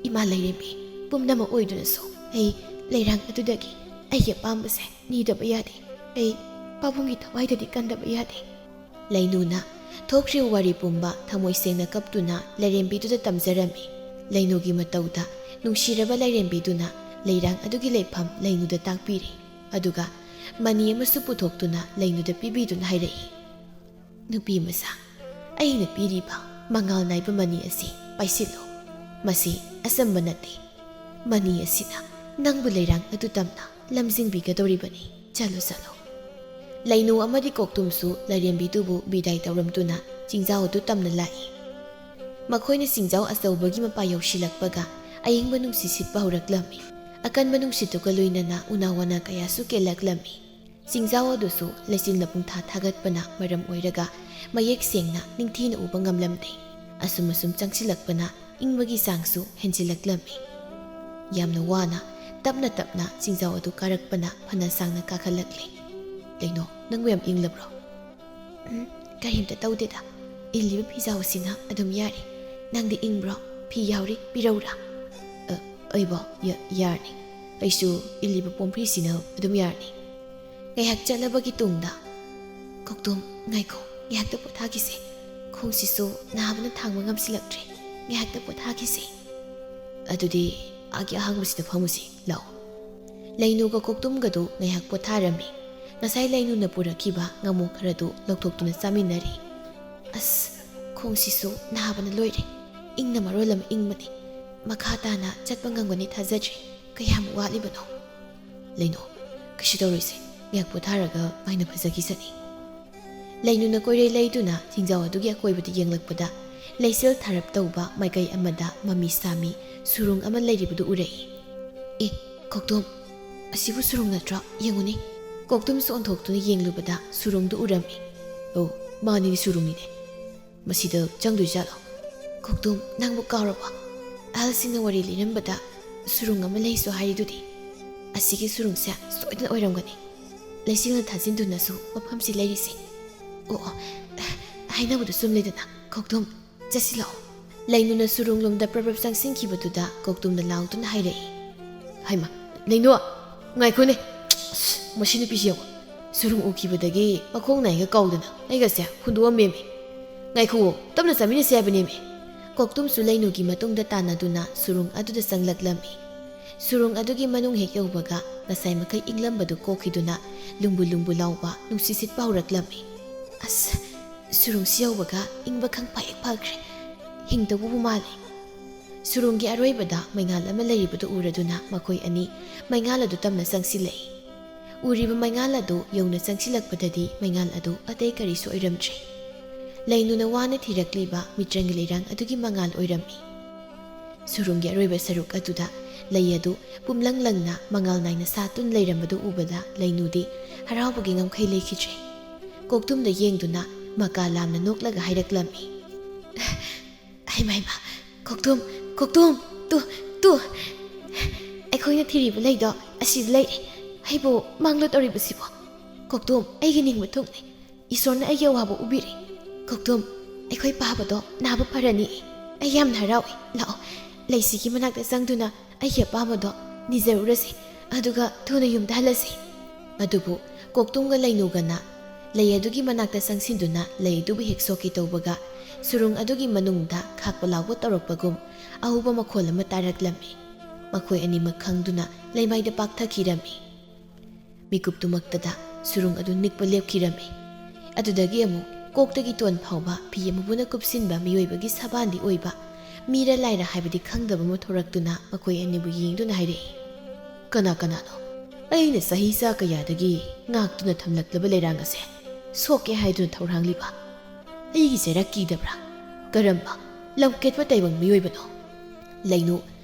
ꯏꯃꯥ ꯂꯥꯏꯔꯦꯝꯕꯤ, ꯄꯨꯝꯅꯃꯛ ꯑꯣꯏꯗꯨꯅꯁꯨ ꯑꯩ ꯂꯩꯔꯥꯡ ꯑꯗꯨꯗꯒꯤ ꯑꯩꯒꯤ ꯑꯄꯥꯝꯕꯁꯦ ꯅꯤꯗꯕ ꯌꯥꯗꯦ꯫ ꯑꯩ ꯄꯥꯕꯨꯡꯒꯤ ꯊꯋꯥꯏꯗꯗꯤ ꯀꯟꯗꯕ ꯌꯥꯗꯦ꯫" ꯂꯩꯅꯨꯅ ꯊꯣꯛꯈ꯭ꯔꯤꯕ ꯋꯥꯔꯤ ꯄꯨꯝꯕ ꯊꯃꯣꯏ ꯁꯦꯡꯅ ꯀꯞꯇꯨꯅ ꯂꯥꯏꯔꯦꯝꯕꯤꯗꯨꯗ ꯇꯝꯖꯔꯝꯃꯤ꯫ ꯂꯩꯅꯨꯒꯤ ꯃꯇꯧꯗ ꯅꯨꯡꯁꯤꯔꯕ ꯂꯥꯏꯔꯦꯝꯕꯤꯗꯨꯅ ꯂꯩꯔꯥꯡ ꯑꯗꯨꯒꯤ ꯂꯩꯐꯝ ꯂꯩꯅꯨꯗ ꯇꯥꯛꯄꯤꯔꯦ꯫ ꯑꯗꯨꯒ ꯃꯅꯤ ꯑꯃꯁꯨ ꯄꯨꯊꯣꯛꯇꯨꯅ ꯂꯩꯅꯨꯗ ꯄꯤꯕꯤꯗꯨꯅ ꯍꯥꯏꯔꯛꯏ, "ꯅꯨꯄꯤ ꯃꯆꯥ, ꯑꯩꯅ ꯄꯤꯔꯤꯕ ꯃꯉꯥꯜ ꯅꯥꯏꯕ ꯃꯅꯤ ꯑꯁꯤ ꯄꯥꯏꯁꯤꯜꯂꯨ꯫ ꯃꯁꯤ ꯑꯆꯝꯕ ꯅꯠꯇꯦ꯫ ꯃꯅꯤ ꯑꯁꯤꯅ ꯅꯪꯕꯨ ꯂꯩꯔꯥꯡ ꯑꯗꯨ ꯇꯝꯅ ꯂꯝꯖꯤꯡꯕꯤꯒꯗꯧꯔꯤꯕꯅꯤ꯫ ꯆꯠꯂꯨ, ꯆꯠꯂꯨ꯫" ꯂꯩꯅꯨ ꯑꯃꯗꯤ ꯀꯣꯛꯇꯨꯝꯁꯨ ꯂꯥꯏꯔꯦꯝꯕꯤꯗꯨꯕꯨ ꯕꯤꯗꯥꯏ ꯇꯧꯔꯝꯗꯨꯅ ꯆꯤꯡꯖꯥꯎ ꯑꯗꯨ ꯇꯝꯅ ꯂꯥꯛꯏ꯫ ꯃꯈꯣꯏꯅ ꯆꯤꯡꯖꯥꯎ ꯑꯆꯧꯕꯒꯤ ꯃꯄꯥ ꯌꯧꯁꯤꯜꯂꯛꯄꯒ ꯑꯏꯪꯕ ꯅꯨꯡꯁꯤꯠ ꯁꯤꯠꯄ ꯍꯧꯔꯛꯂꯝꯃꯤ꯫ ꯑꯀꯟꯕ ꯅꯨꯡꯁꯤꯠꯇꯨꯒ ꯂꯣꯏꯅꯅ ꯎꯅꯥ ꯋꯥꯅꯥ ꯀꯌꯥꯁꯨ ꯀꯦꯜꯂꯛꯂꯝꯃꯤ꯫ ꯆꯤꯡꯖꯥꯎ ꯑꯗꯨꯁꯨ ꯂꯩꯆꯤꯜꯅ ꯄꯨꯡꯊꯥ ꯊꯥꯒꯠꯄꯅ ꯃꯔꯝ ꯑꯣꯏꯔꯒ ꯃꯌꯦꯛ ꯁꯦꯡꯅ ꯅꯤꯡꯊꯤꯅ ꯎꯕ ꯉꯝꯂꯝꯗꯦ꯫ ꯑꯁꯨꯝ ꯑꯁꯨꯝ ꯆꯪꯁꯤꯜꯂꯛꯄꯅ ꯏꯪꯕꯒꯤ ꯆꯥꯡꯁꯨ ꯍꯦꯟꯖꯤꯜꯂꯛꯂꯝꯃꯤ꯫ ꯌꯥꯝꯅ ꯋꯥꯅ ꯇꯞꯅ ꯇꯞꯅ ꯆꯤꯡꯖꯥꯎ ꯑꯗꯨ ꯀꯥꯔꯛꯄꯅ ꯐꯅ ꯁꯥꯡꯅ ꯀꯥꯈꯠꯂꯛꯂꯦ꯫ "ꯂꯩꯅꯣ, ꯅꯪꯕꯨ ꯌꯥꯝ ꯏꯪꯂꯕ꯭ꯔꯣ?" "ꯎꯝ, ꯀꯔꯤꯝꯇ ꯇꯧꯗꯦꯗ꯫ ꯏꯜꯂꯤꯕ ꯐꯤꯖꯥꯎꯁꯤꯅ ꯑꯗꯨꯝ ꯌꯥꯔꯤ꯫ ꯅꯪꯗꯤ ꯏꯪꯕ꯭ꯔꯣ? ꯐꯤ ꯌꯥꯎꯔꯤ, ꯄꯤꯔꯧꯔꯥ?" "ꯑ, ꯑꯩꯕꯣ? ꯌꯥ-, ꯌꯥꯔꯅꯤ꯫ ꯑꯩꯁꯨ ꯏꯜꯂꯤꯕ ꯄꯣꯝꯐ꯭ꯔꯤꯁꯤꯅ ꯑꯗꯨꯝ ꯌꯥꯔꯅꯤ꯫" ꯉꯥꯏꯍꯥꯛ ꯆꯠꯂꯕꯒꯤ ꯇꯨꯡꯗ, "ꯀꯧꯇꯣꯝ, ꯉꯥꯏꯈꯣ, ꯉꯥꯏꯍꯥꯛꯇ ꯄꯣꯊꯥꯈꯤꯁꯦ꯫ ꯈꯣꯡꯁꯤꯁꯨ ꯅꯥꯕꯅ ꯊꯥꯡꯕ ꯉꯝꯁꯤꯜꯂꯛꯇ꯭ꯔꯦ꯫ ꯉꯥꯏꯍꯥꯛꯇ ꯄꯣꯊꯥꯈꯤꯁꯦ꯫" "ꯑꯗꯨꯗꯤ ꯑꯥꯒꯤ ꯑꯍꯥꯡꯕꯁꯤꯗ ꯐꯝꯃꯨꯁꯤ, ꯂꯥꯛꯑꯣ꯫" ꯂꯩꯅꯨꯒ ꯀꯧꯇꯣꯝꯒꯗꯨ ꯉꯥꯏꯍꯥꯛ ꯄꯣꯊꯥꯔꯝꯃꯤ꯫ ꯉꯁꯥꯏ ꯂꯩꯅꯨꯅ ꯄꯨꯔꯛꯈꯤꯕ ꯉꯥꯃꯣꯛ ꯈꯔꯗꯨ ꯂꯧꯊꯣꯛꯇꯨꯅ ꯆꯥꯃꯤꯟꯅꯔꯤ꯫ "ꯑꯁ, ꯈꯣꯡꯁꯤꯁꯨ ꯅꯥꯕꯅ ꯂꯣꯏꯔꯦ꯫ ꯏꯪꯅ ꯃꯔꯣꯜ ꯑꯃ ꯏꯪꯕꯅꯤ꯫ ꯃꯈꯥ ꯇꯥꯅ ꯆꯠꯄ ꯉꯝꯒꯅꯤ ꯊꯥꯖꯗ꯭ꯔꯦ꯫ ꯀꯌꯥꯝ ꯋꯥꯠꯂꯤꯕꯅꯣ?" "ꯂꯩꯅꯨ, ꯀꯩꯁꯨ ꯇꯧꯔꯣꯏꯁꯦ꯫ ꯉꯥꯏꯍꯥꯛ ꯄꯣꯊꯥꯔꯒ ꯃꯥꯏꯅ ꯐꯖꯈꯤꯁꯅꯤ꯫" ꯂꯩꯅꯨꯅ ꯀꯣꯏꯔꯦ ꯂꯩꯗꯨꯅ ꯆꯤꯡꯖꯥꯎ ꯑꯗꯨꯒꯤ ꯑꯀꯣꯏꯕꯗ ꯌꯦꯡꯂꯛꯄꯗ, ꯂꯩꯆꯤꯜ ꯊꯥꯔꯞ ꯇꯧꯕ ꯃꯥꯏꯀꯩ ꯑꯃꯗ ꯃꯃꯤ ꯁꯥꯃꯤ ꯁꯨꯔꯨꯡ ꯑꯃ ꯂꯩꯔꯤꯕꯗꯨ ꯎꯔꯛꯏ꯫ "ꯑꯦ, ꯀꯧꯇꯣꯝ, ꯑꯁꯤꯕꯨ ꯁꯨꯔꯨꯡ ꯅꯠꯇ꯭ꯔꯣ? ꯌꯦꯡꯉꯨꯅꯦ꯫" ꯀꯧꯇꯣꯝꯁꯨ ꯑꯣꯟꯊꯣꯛꯇꯨꯅ ꯌꯦꯡꯂꯨꯕꯗ ꯁꯨꯔꯨꯡꯗꯨ ꯎꯔꯝꯃꯤ꯫ "ꯑꯧ, ꯃꯥꯅꯤꯅꯦ, ꯁꯨꯔꯨꯡꯅꯤꯅꯦ꯫ ꯃꯁꯤꯗ ꯆꯪꯗꯣꯏꯖꯥꯠꯂꯣ?" "ꯀꯧꯇꯣꯝ, ꯅꯪꯕꯨ ꯀꯥꯎꯔꯕꯣ? ꯑꯍꯜꯁꯤꯡꯅ ꯋꯥꯔꯤ ꯂꯤꯔꯝꯕꯗ ꯁꯨꯔꯨꯡ ꯑꯃ ꯂꯩꯁꯨ ꯍꯥꯏꯔꯤꯗꯨꯗꯤ꯫ ꯑꯁꯤꯒꯤ ꯁꯨꯔꯨꯡꯁꯦ ꯁꯣꯏꯗꯅ ꯑꯣꯏꯔꯝꯒꯅꯤ꯫ ꯂꯩꯆꯤꯜꯅ ꯊꯥꯖꯤꯟꯗꯨꯅꯁꯨ ꯃꯐꯝꯁꯤ ꯂꯩꯔꯤꯁꯦ꯫ ꯑꯣ, ꯑꯣ, ꯍꯥꯏꯅꯕꯗꯨ ꯆꯨꯝꯂꯦꯗꯅ꯫ ꯀꯧꯇꯣꯝ, ꯆꯠꯁꯤ ꯂꯥꯛꯑꯣ꯫" ꯂꯩꯅꯨꯅ ꯁꯨꯔꯨꯡꯂꯣꯝꯗ ꯄ꯭ꯔꯞ ꯄ꯭ꯔꯞ ꯆꯪꯁꯤꯟꯈꯤꯕꯗꯨꯗ ꯀꯧꯇꯣꯝꯅ ꯂꯥꯎꯗꯨꯅ ꯍꯥꯏꯔꯛꯏ꯫ "ꯍꯩꯃ, ꯂꯩꯅꯨ, ꯉꯥꯏꯈꯣꯅꯦ꯫ ꯑꯁ, ꯃꯁꯤ ꯅꯨꯄꯤꯁꯤ ꯌꯦꯡꯉꯣ꯫ ꯁꯨꯔꯨꯡ ꯎꯈꯤꯕꯗꯒꯤ ꯃꯈꯣꯡ ꯅꯥꯏꯒ ꯀꯥꯎꯗꯅ ꯑꯩꯒꯁꯦ ꯍꯨꯟꯗꯣꯛꯑꯝꯃꯦꯃꯤ꯫ ꯉꯥꯏꯈꯨꯑꯣ, ꯇꯞꯅ ꯆꯥꯃꯤꯟꯅꯁꯦ ꯍꯥꯏꯕꯅꯦꯃꯤ꯫" ꯀꯧꯇꯣꯝꯁꯨ ꯂꯩꯅꯨꯒꯤ ꯃꯇꯨꯡꯗ ꯇꯥꯟꯅꯗꯨꯅ ꯁꯨꯔꯨꯡ ꯑꯗꯨꯗ ꯆꯪꯂꯛꯂꯝꯃꯤ꯫ ꯁꯨꯔꯨꯡ ꯑꯗꯨꯒꯤ ꯃꯅꯨꯡ ꯍꯦꯛ ꯌꯧꯕꯒ ꯉꯁꯥꯏ ꯃꯈꯩ ꯏꯪꯂꯝꯕꯗꯨ ꯀꯣꯛꯈꯤꯗꯨꯅ ꯂꯨꯝꯕꯨ ꯂꯨꯝꯕꯨ ꯂꯥꯎꯕ ꯅꯨꯡꯁꯤꯠ ꯁꯤꯠꯄ ꯍꯧꯔꯛꯂꯝꯃꯤ꯫ "ꯑꯁ, ꯁꯨꯔꯨꯡꯁꯤ ꯌꯧꯕꯒ ꯏꯪꯕ ꯈꯪꯐ ꯍꯦꯛ ꯐꯈ꯭ꯔꯦ꯫ ꯍꯤꯡꯗꯧꯕꯕꯨ ꯃꯥꯜꯂꯦ꯫" ꯁꯨꯔꯨꯡꯒꯤ ꯑꯔꯣꯏꯕꯗ ꯃꯩꯉꯥꯜ ꯑꯃ ꯂꯩꯔꯤꯕꯗꯨ ꯎꯔꯗꯨꯅ ꯃꯈꯣꯏ ꯑꯅꯤ ꯃꯩꯉꯥꯜ ꯑꯗꯨ ꯇꯝꯅ ꯆꯪꯁꯤꯜꯂꯛꯏ꯫ ꯎꯔꯤꯕ ꯃꯩꯉꯥꯜ ꯑꯗꯨ ꯌꯧꯅ ꯆꯪꯁꯤꯜꯂꯛꯄꯗꯗꯤ ꯃꯩꯉꯥꯜ ꯑꯗꯨ ꯑꯇꯩ ꯀꯔꯤꯁꯨ ꯑꯣꯏꯔꯝꯗ꯭ꯔꯦ꯫ ꯂꯩꯅꯨꯅ ꯋꯥꯅ ꯊꯤꯔꯛꯂꯤꯕ ꯃꯤꯇ꯭ꯔꯪꯒꯤ ꯂꯩꯔꯥꯡ ꯑꯗꯨꯒꯤ ꯃꯉꯥꯜ ꯑꯣꯏꯔꯝꯃꯤ꯫ ꯁꯨꯔꯨꯡꯒꯤ ꯑꯔꯣꯏꯕ ꯁꯔꯨꯛ ꯑꯗꯨꯗ ꯂꯩ ꯑꯗꯨ ꯄꯨꯝꯂꯪ ꯂꯪꯅ ꯃꯉꯥꯜ ꯅꯥꯏꯅ ꯁꯥꯠꯇꯨꯅ ꯂꯩꯔꯝꯕꯗꯨ ꯎꯕꯗ ꯂꯩꯅꯨꯗꯤ ꯍꯔꯥꯎꯕꯒꯤ ꯉꯝꯈꯩ ꯂꯩꯈꯤꯗ꯭ꯔꯦ꯫ ꯀꯣꯛꯇꯨꯝꯗ ꯌꯦꯡꯗꯨꯅ ꯃꯀꯥ ꯂꯥꯝꯅ ꯅꯣꯛꯂꯒ ꯍꯥꯏꯔꯛꯂꯝꯃꯤ꯫ "ꯍꯩꯃ, ꯍꯩꯃ, ꯀꯣꯛꯇꯨꯝ, ꯀꯣꯛꯇꯨꯝ, ꯇꯨ, ꯇꯨ, ꯑꯩꯈꯣꯏꯅ ꯊꯤꯔꯤꯕ ꯂꯩꯗꯣ ꯑꯁꯤꯗ ꯂꯩꯔꯦ꯫ ꯑꯩꯕꯨ ꯃꯥꯡꯂꯣ ꯇꯧꯔꯤꯕꯁꯤꯕꯣ? ꯀꯣꯛꯇꯨꯝ, ꯑꯩꯒꯤ ꯅꯤꯡꯕ ꯊꯨꯡꯅꯤ꯫ ꯏꯁꯣꯔꯅ ꯑꯩꯒꯤ ꯑꯋꯥꯕ ꯎꯕꯤꯔꯦ꯫ ꯀꯣꯛꯇꯨꯝ, ꯑꯩꯈꯣꯏ ꯄꯥꯕꯗꯣ ꯅꯥꯕ ꯐꯔꯅꯤ꯫ ꯑꯩ ꯌꯥꯝꯅ ꯍꯔꯥꯎꯏ꯫ ꯂꯥꯛꯑꯣ, ꯂꯩꯁꯤꯒꯤ ꯃꯅꯥꯛꯇ ꯆꯪꯗꯨꯅ ꯑꯩꯒꯤ ꯑꯄꯥꯝꯕꯗꯣ ꯅꯤꯖꯔꯨꯔꯁꯤ, ꯑꯗꯨꯒ ꯊꯨꯅ ꯌꯨꯝꯗ ꯍꯜꯂꯁꯤ꯫" ꯑꯗꯨꯕꯨ ꯀꯣꯛꯇꯨꯝꯒ ꯂꯩꯅꯨꯒꯅ ꯂꯩ ꯑꯗꯨꯒꯤ ꯃꯅꯥꯛꯇ ꯆꯪꯁꯤꯟꯗꯨꯅ ꯂꯩ ꯑꯗꯨꯕꯨ ꯍꯦꯛ ꯁꯣꯛꯀꯦ ꯇꯧꯕꯒ, ꯁꯨꯔꯨꯡ ꯑꯗꯨꯒꯤ ꯃꯅꯨꯡꯗ ꯈꯥꯛꯄ ꯂꯥꯎꯕ ꯇꯧꯔꯛꯄꯒꯨꯝ ꯑꯍꯧꯕ ꯃꯈꯣꯜ ꯑꯃ ꯇꯥꯔꯛꯂꯝꯃꯤ꯫ ꯃꯈꯣꯏ ꯑꯅꯤꯃꯛ ꯈꯪꯗꯨꯅ ꯂꯩꯃꯥꯏꯗ ꯄꯥꯛꯊꯈꯤꯔꯝꯃꯤ꯫ ꯃꯤꯀꯨꯞꯇꯨꯃꯛꯇꯗ ꯁꯨꯔꯨꯡ ꯑꯗꯨ ꯅꯤꯛꯄ ꯂꯦꯞꯈꯤꯔꯝꯃꯤ꯫ ꯑꯗꯨꯗꯒꯤ ꯑꯃꯨꯛ ꯀꯣꯛꯇꯒꯤ ꯇꯣꯟ ꯐꯥꯎꯕ ꯐꯤ ꯑꯃꯨꯕꯅ ꯀꯨꯞꯁꯤꯟꯕ ꯃꯤꯑꯣꯏꯕꯒꯤ ꯁꯕꯥꯟꯗꯤ ꯑꯣꯏꯕ, ꯃꯤꯔ ꯂꯥꯏꯔ ꯍꯥꯏꯕꯗꯤ ꯈꯪꯗꯕ ꯑꯃ ꯊꯣꯔꯛꯇꯨꯅ ꯃꯈꯣꯏ ꯑꯅꯤꯕꯨ ꯌꯦꯡꯗꯨꯅ ꯍꯥꯏꯔꯛꯏ, "ꯀꯅꯥ ꯀꯅꯥꯅꯣ? ꯑꯩꯅ ꯆꯍꯤ ꯆꯥ ꯀꯌꯥꯗꯒꯤ ꯉꯥꯛꯇꯨꯅ ꯊꯝꯂꯛꯂꯕ ꯂꯩꯔꯥꯡ ꯑꯁꯦ ꯁꯣꯛꯀꯦ ꯍꯥꯏꯗꯨꯅ ꯊꯧꯔꯥꯡꯂꯤꯕ? ꯑꯩꯒꯤ ꯆꯩꯔꯥꯛ ꯀꯤꯗꯕ꯭ꯔꯥ? ꯀꯔꯝꯕ ꯂꯝꯀꯦꯠꯄ ꯇꯥꯏꯕꯪ ꯃꯤꯑꯣꯏꯕꯅꯣ?" ꯂꯩꯅꯨ